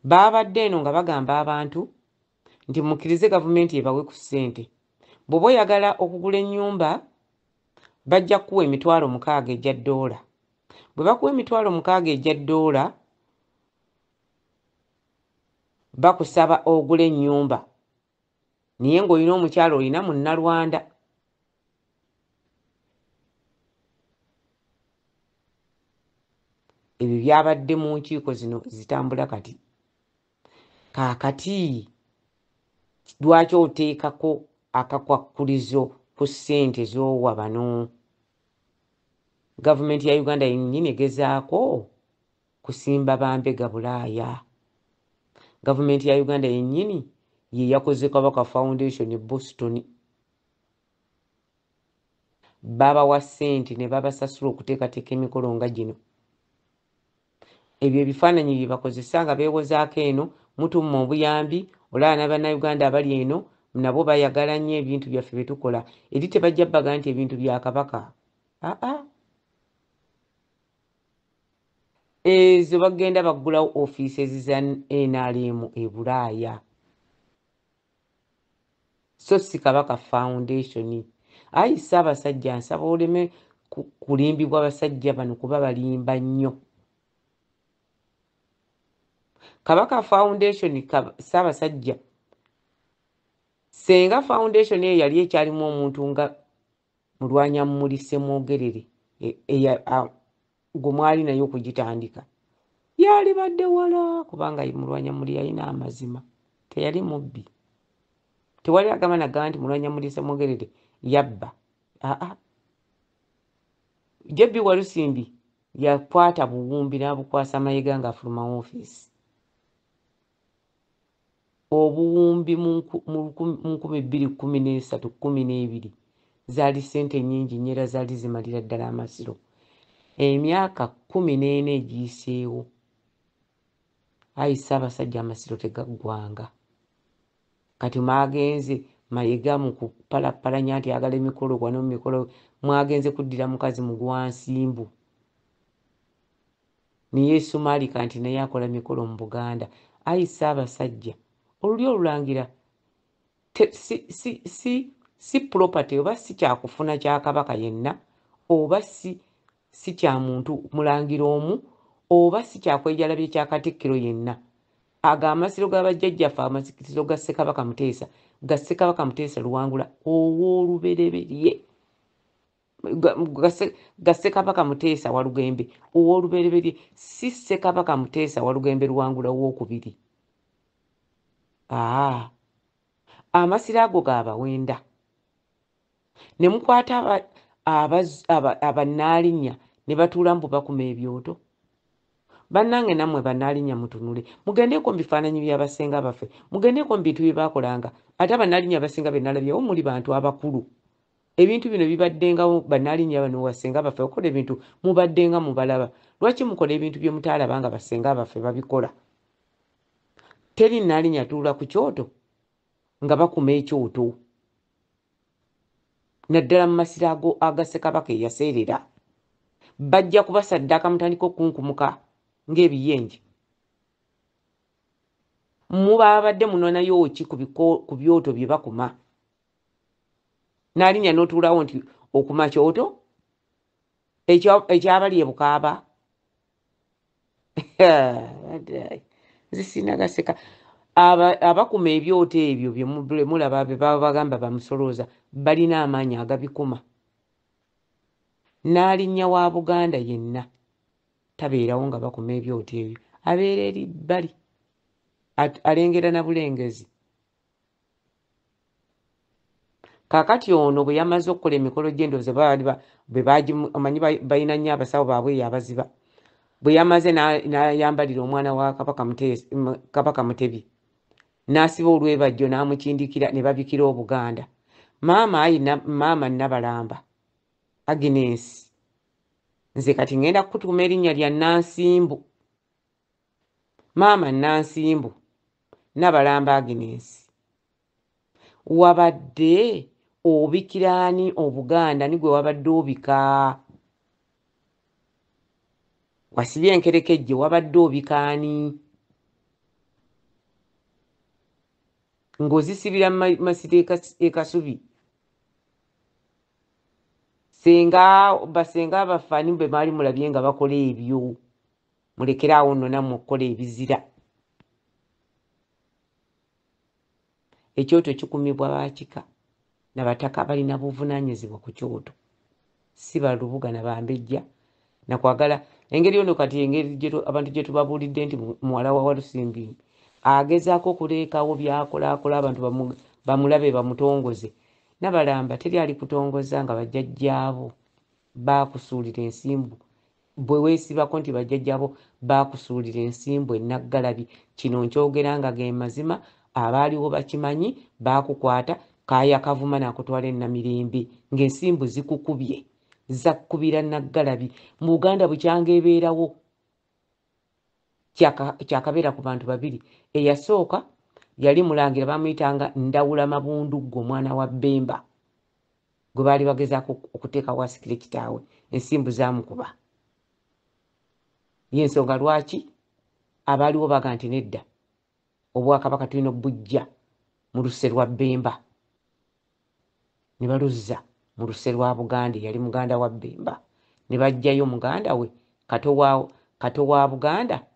Baabadde eno nga bagamba abantu nti mukkirize gavumenti ebawe ku ssente. Bw'oba oyagala okugula ennyumba bajja kukuwa 60,000 egya ddoola. Bwe bakuwa 60,000 egya ddoola bakusaba ogule ennyumba, naye ng'olina omukyala olina Munnalwanda. Ebyo byabadde mu nkiiko zino zitambula kati. Kaakati lwaki oteekako akakwakkulizo ku ssente z'owa bano? Gavumenti ya Uganda yennyini egezaako kusimba bambega Bulaaya. Gavumenti ya Uganda yennyini ye yakoze Kabaka Foundation e Boston. Babawa ssente ne babasasula okuteekateeka emikolo nga gino. Ebyo ebifaananyi bye bakozesa nga beewozaako eno, mutumma obuyambi, olaba ne Bannayuganda abali eno nabo bayagala nnyo ebintu byaffe bye tukola. Eri tebajja baga nti ebintu bya Kabaka. Aa, ezo bagenda baggulawo ofiisi za NRM e Bulaaya, so si Kabaka Foundation. Ayi Ssaabasajja, nsaba oleme kulimbibwa basajja bano kuba balimba nnyo. Kabaka Foundation, Ssaabasajja, senga foundation eyo yali ekyalimu omuntu nga Mulwanyammuli Ssemwogerere gwe mwali naye okugitandika, yalibadde wala, kubanga Mulwanyammuli yalina amazima, teyali mubbi. Tewali agamba nagamba nti Mulwanyammuli Ssemwogerere yabba. Aa, JB Walusimbi yakwata buwumbi n'abukwasa Mayiga ng'afuluma woofiisi. Obuwumbi mu 2013 12 zaali ssente nnyingi nnyo era zaali zimalira ddala amasiro. Emyaka 14 egiyiseewo, ayi Ssaabasajja, amasiro tegaggwanga. Kati mwagenze Mayiga mu kupalapalanya nti ayagala emikolo wano mu mikolo mwagenze kuddira mukazi mugwa nsimbu ne yeesumaalika nti naye akola mikolo mu Buganda. Ayi Ssaabasajja, olulyo olulangira te, si, si, si, si property oba si kyakufuna kya Kabaka yenna oba si, si kya muntu mulangira omu oba si kyakwejalabye kya Katikkiro yenna. Ago amasiro ga bajjajjaffe, amasiro ga Ssekabaka Muteesa, ga Ssekabaka Muteesa Luwangula ow'olubereberye, ga Ssekabaka Muteesa Walugembe ow'olubereberye, si Ssekabaka Muteesa Walugembe Luwangula ow'okubiri. Aa, amasiro ago ga Bawenda. Ne mukwata abannaalinnya ne batuula mbu bakuma ebyoto. Bannange nammwe bannaalinnya mutunule, mugendeeko mu bifaananyi bya basenga baffe, mugendeeko mu bintu bye baakolanga. Ate abannaalinnya abasinga be nalabyewo muli bantu abakulu. Ebintu bino bibaddengawo, bannaalinnya bano basenga baffe bakola ebintu mubaddenga mubalaba. Lwaki mukola ebintu bye mutaalaba nga basenga baffe babikola? Teri nnaalinnya atuula ku kyoto nga bakuma ekyoto, naddala mu masiro ago aga Ssekabaka eyaseerera. Bajja kubasaddaaka mutandike okukunkumuka ng'ebiyenje. Mubabadde munonayo ki ku byoto bye bakuma? N'alinnya n'otuulawo nti okuma kyoto ekyabali e Bukaaba. Nze sirina gaseka. Abakuma ebyoto ebyo bye mulaba be baba bagamba bamusolooza balina amaanyi agabikuma. N'alinnya wa Buganda yenna tabeerawo nga bakuma ebyoto ebyo, abeera eri bbali alengera na bulengezi. Kaakati ono bwe yamaze okukola emikolo gy'endowooza bwe omanyi balina nnyo abasawo baabwe eyo abaziba, bwe yamaze n'ayambalira omwana wa Kabaka Mutebi, n'asiba olwebajjo n'amukindikira ne babikira Obuganda. Maama ayi maama Nabalamba Agnes, nze kati ŋŋenda kukutuuma erinnya lya Nansimbu. Maama Nansimbu Nabalamba Agnes, wabadde obikira ani Obuganda? Ni gwe wabadde obika? Wasibye enkerekejje, wabadde obika ani ng'ozisibira masiro e Kasubi? Senga basenga baffe ani bwe baali mulabye nga bakola ebyo? Mulekere awo nno nammwe okukola ebizira. Ekyoto kikumibwa bakika na bataka balina buvunaanyizibwa ku kyoto, si balubuga na bambejja nakwagala engeri ono. Kati engeri abantu gye tubabuulidde nti muwala wa Walusimbi agezaako okuleekawo byakolaakola abantu bamulabe bamutongoze. Nabalamba, teri ali kutongoza nga bajjajjaabo baakusuulira ensimbu. Bwe weesibako nti bajjajjaabo baakusuulira ensimbu enaggalabi, kino nkyogera nga ge mazima, abaaliwo bakimanyi. Baakukwata Kaaya Kavuma n'akutwala e Namirembe ng'ensimbu zikukubye, zakkubira Naggalabi. Mu Buganda bukyanga ebeerawo kyakabeera ku bantu babiri. Eyasooka yali mulangira bamuyitanga Ndawula Mabunduggo, omwana wa Bbemba gwe baali bagezaako okuteekawo asikire kitaawe, ensimbu zaamukuba. Y'ensonga lwaki abaaliwo baga nti nedda, obwakabaka tulina obujja mu luse lwa Bbemba, ne baluzza mu luse lwa Buganda eyali muganda wa Bbemba, ne baggyayo muganda we Kato wa Buganda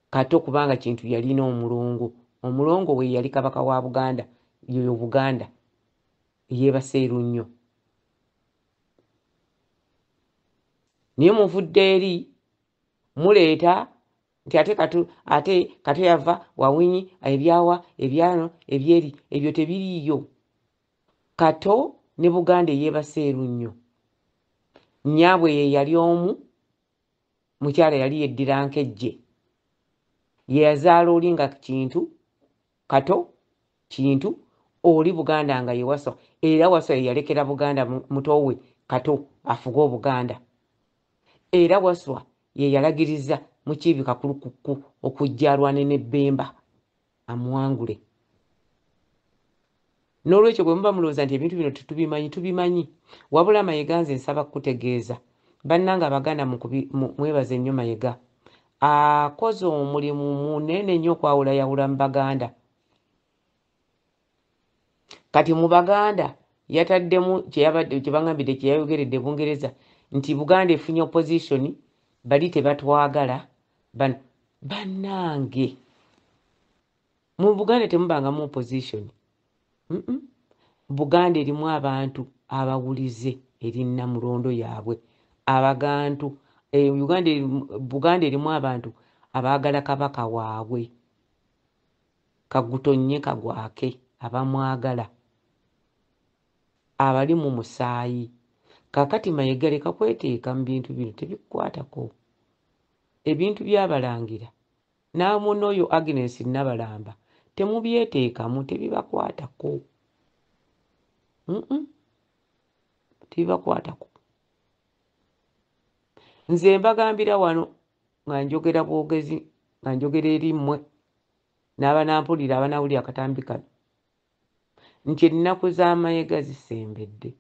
Kato, kubanga Kintu yalina omulongo, omulongo we yali kabaka wa Buganda, yoyo Buganda yeebase nnyo. Naye muvudde eri muleeta nti ate Kato, ate Kato yava Wawinyi, ebyawa ebyano ebyeri ebyo tebiriiyo. Kato ne Buganda eyeebase nnyo, nnyaabwe ye yali omu mukyala yali yeddira Nkejje, ye yazaala oli nga Kintu Kato Kintu oli Buganda nga ye Waswa, era Waswa ye yalekera Buganda muto we Kato afuge Obuganda. Era Waswa ye yalagiriza Mukiibi Kakulukukku okujja alwane ne Bbemba amuwangule. N'olwekyo bwe muba mulowooza nti ebintu bino tetubimanyi, tubimanyi. Wabula Mayega nze nsaba kukutegeeza. Bannange Abaganda mwebaze nnyo Mayega. Akoze omulimu munene nnyo okwawulayawula mu Baganda. Kati mu Baganda yataddemu kye bangambidde kye yayogeredde Bungereza nti Buganda efunye opposition, bali tebatwagala bano. Bannange mu Buganda temubangamu opposition. Buganda erimu abantu abawulize eri Nnamulondo yaabwe. Abagantu, Uganda, Buganda erimu abantu abaagala Kabaka waabwe. Kagutonye kagwake, abamwagala, abali mu musaayi. Kaakati Mayega leka kweteeka mu bintu bino, tebikukwatako. Ebintu by'Abalangira n'amunooyo Agnes Nabalamba temubyeteekamu, tebibakwatako. Tebibakwatako. Nze mbagambira wano nga njogera bwogezi, nga njogera eri mmwe n'abanampulira, abanawulira akatambi kano, nti ennaku za Mayega zisembedde.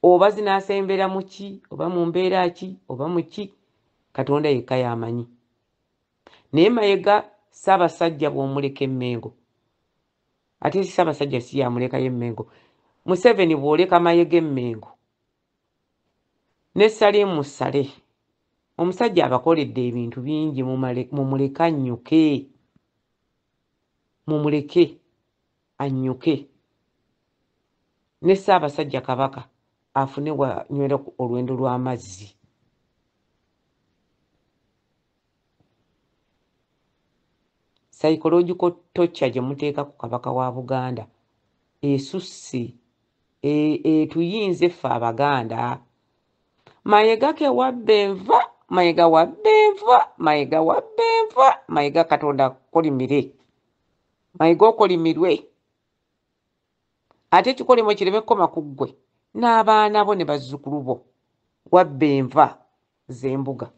Oba zinaasembera mu ki, oba mu mbeera ki, oba mu ki, Katonda yekka y'amanyi. Naye Mayega Ssaabasajja bw'omuleka Emmengo, ate Ssaabasajja si yamulekayo Emmengo, Museveni bw'oleka Mayega Emmengo ne Salim Saleh, omusajja abakoledde ebintu bingi, mumuleke annyuke, mumuleke annyuke. Ne Ssaabasajja Kabaka afune wanywera olwendo lw'amazzi. Psychological torture gye muteeka ku Kabaka wa Buganda esusse, etuyinze ffe Abaganda. Mayega ke wabba enva, Mayega wabba enva, Mayega wabba enva, Mayega Katonda akolimire. Mayega okolimirwe. Ate ekikolimo kireme kukoma ku ggwe n'abaana bo ne bazzukulu bo. Wabba enva z'embuga.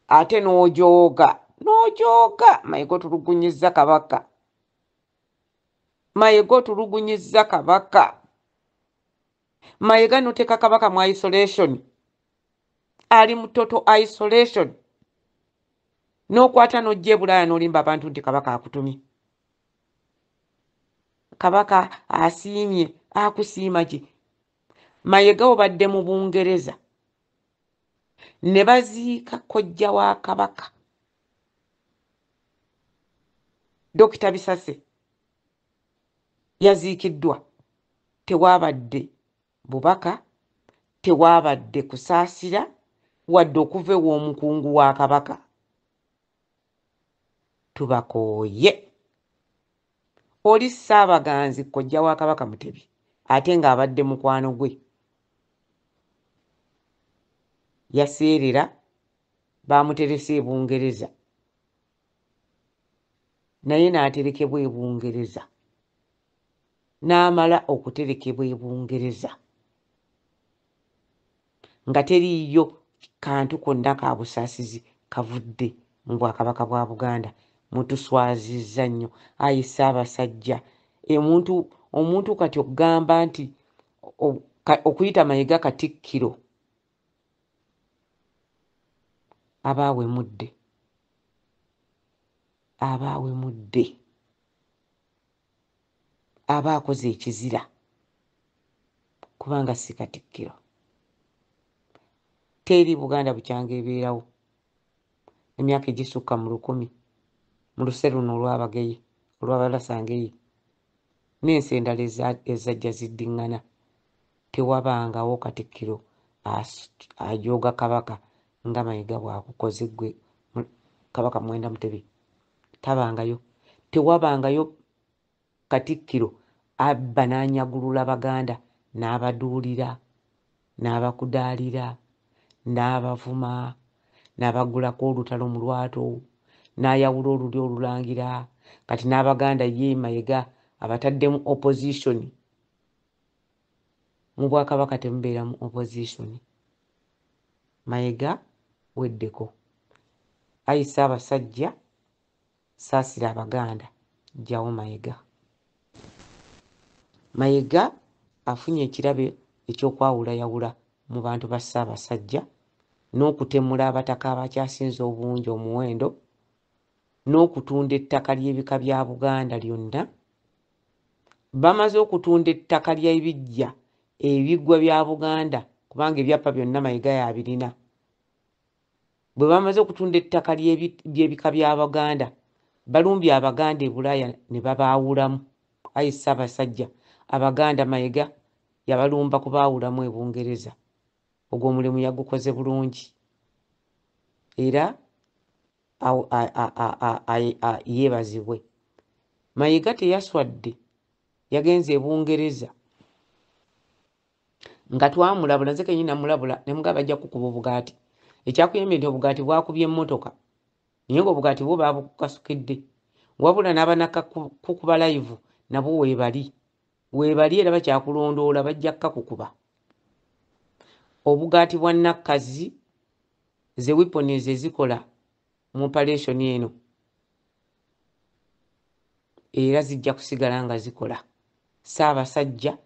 Ate n'ojooga, n'ojooga, Mayega otulugunyizza Kabaka. Mayega otulugunyizza Kabaka. Mayega n'oteeka Kabaka mu isolation. Ali mu total isolation. N'okwata n'ojja e Bulaaya n'olimba abantu nti Kabaka akutumye. Kabaka asiimye, akusiima ki? Mayega obadde mu Bungereza. Ne baziika kojja wa Kabaka. Dokita Bisase yaziikiddwa. Tewaabadde bubaka, tewaabadde kusaasira, wadde okuva ew'omukungu wa Kabaka. Tubakooye. Oli Ssaabaganzi kojja wa Kabaka Mutebi, ate ng'abadde mukwano gwe. Yaseerera, baamuterese e Bungereza. Naye n'aterekebwa e Bungereza. N'amala okuterekebwa e Bungereza. Nga teriiyo kantu konna ka busaasizi kavudde mu Bwakabaka bwa Buganda. Mutuswazizza nnyo. Ayi Ssaabasajja, omuntu kati okugamba nti okuyita Mayega Katikkiro aba awemudde. Aba awemudde. Aba akoze ekizira kubanga si Katikkiro. Teri Buganda bukyanga ebeerawo emyaka egisukka mu 1000 mu luse luno olw'Abageye, olw'Abalasangeye n'ensi endala ezajja ziddiŋŋana. Tewabangawo Katikkiro ajooga Kabaka nga Mayiga bw'akukoze ggwe Kabaka Muwenda Mutebi. Tabangayo. Tewabangayo Katikkiro abba n'anyagulula Baganda n'abaduulira, n'abakudaalira, n'abavuma, n'abagulako olutalo mu lwato, n'ayawula olulyo olulangira. Kati n'Abaganda ye Mayiga abataddemu opposition. Mu Bwakabaka temubeeramu opposition. Mayiga weddeko. Ayi Ssaabasajja, Saasira Abaganda, ggyawo Mayega. Mayega afunye ekirabo eky'okwawulayawula mu bantu ba Ssaabasajja n'okutemula abataka abakyasinze obungi omuwendo n'okutunda ettaka ly'ebika bya Buganda lyonna. Bamaze okutunda ettaka ly'ebiggya ebiggwa bya Buganda kubanga ebyapa byonna Mayiga y'abirina. Bwe bamaze okutunda ettaka ly'ebika bya Baganda, balumbye Abaganda e Bulaaya ne babaawulamu. Ayi Ssaabasajja, Abaganda Mayiga yabalumba kubaawulamu e Bungereza. Ogwo omulimu yagukoze bulungi era yeebazibwe. Mayiga teyaswadde, yagenze e Bungereza nga twamulabula, nze kennyini namulabula ne mugamba bajja kukuba obugaati. Ekyakuyambye nti obugaati bwakubye emmotoka naye ng'obugaati bwo baabukasukidde, wabula n'abanakakukuba live nabo weebali, weebali era bakyakulondoola bajja kukakukuba. Obugaati bwa Nakkazi ze weapons ezikola mu operation eno era zijja kusigala nga zikola. Ssaabasajja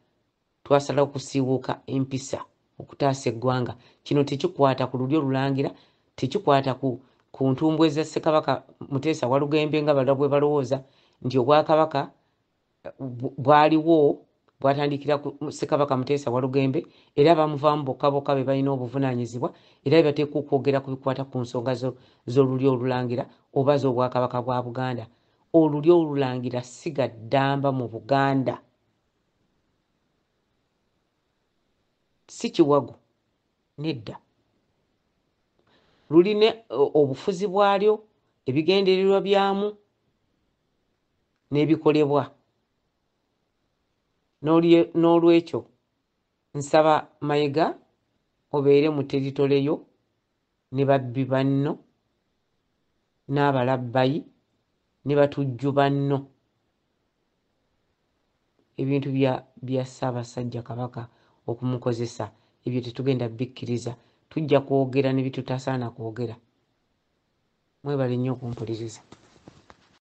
twasalawo okusiiwuuka empisa okutaasa eggwanga. Kino tekikwata ku lulyo lulangira, tekikwata ku ntumbwe za Ssekabaka Muteesa Walugembe nga balala bwe balowooza nti obwakabaka bwaliwo bwatandikira ku Ssekabaka Muteesa Walugembe era bamuvaamu bokka bokka be balina obuvunaanyizibwa era be bateekwa okwogera ku bikwata ku nsonga z'olulyo olulangira oba z'obwakabaka bwa Buganda. Olulyo olulangira ssiga ddamba mu Buganda, si kiwago, nedda. Lulina obufuzi bwalyo, ebigendererwa byamu n'ebikolebwa. N'olwekyo nsaba Mayiga obeere mu teritole yo ne babbi banno n'abalabbayi ne batujju banno. Ebintu bya Ssaabasajja Kabaka okumukozesa ebyo tetugenda bikkiriza. Tujja kwogera ne bitutasaana kwogera. Mwebale nnyo okumpuliriza.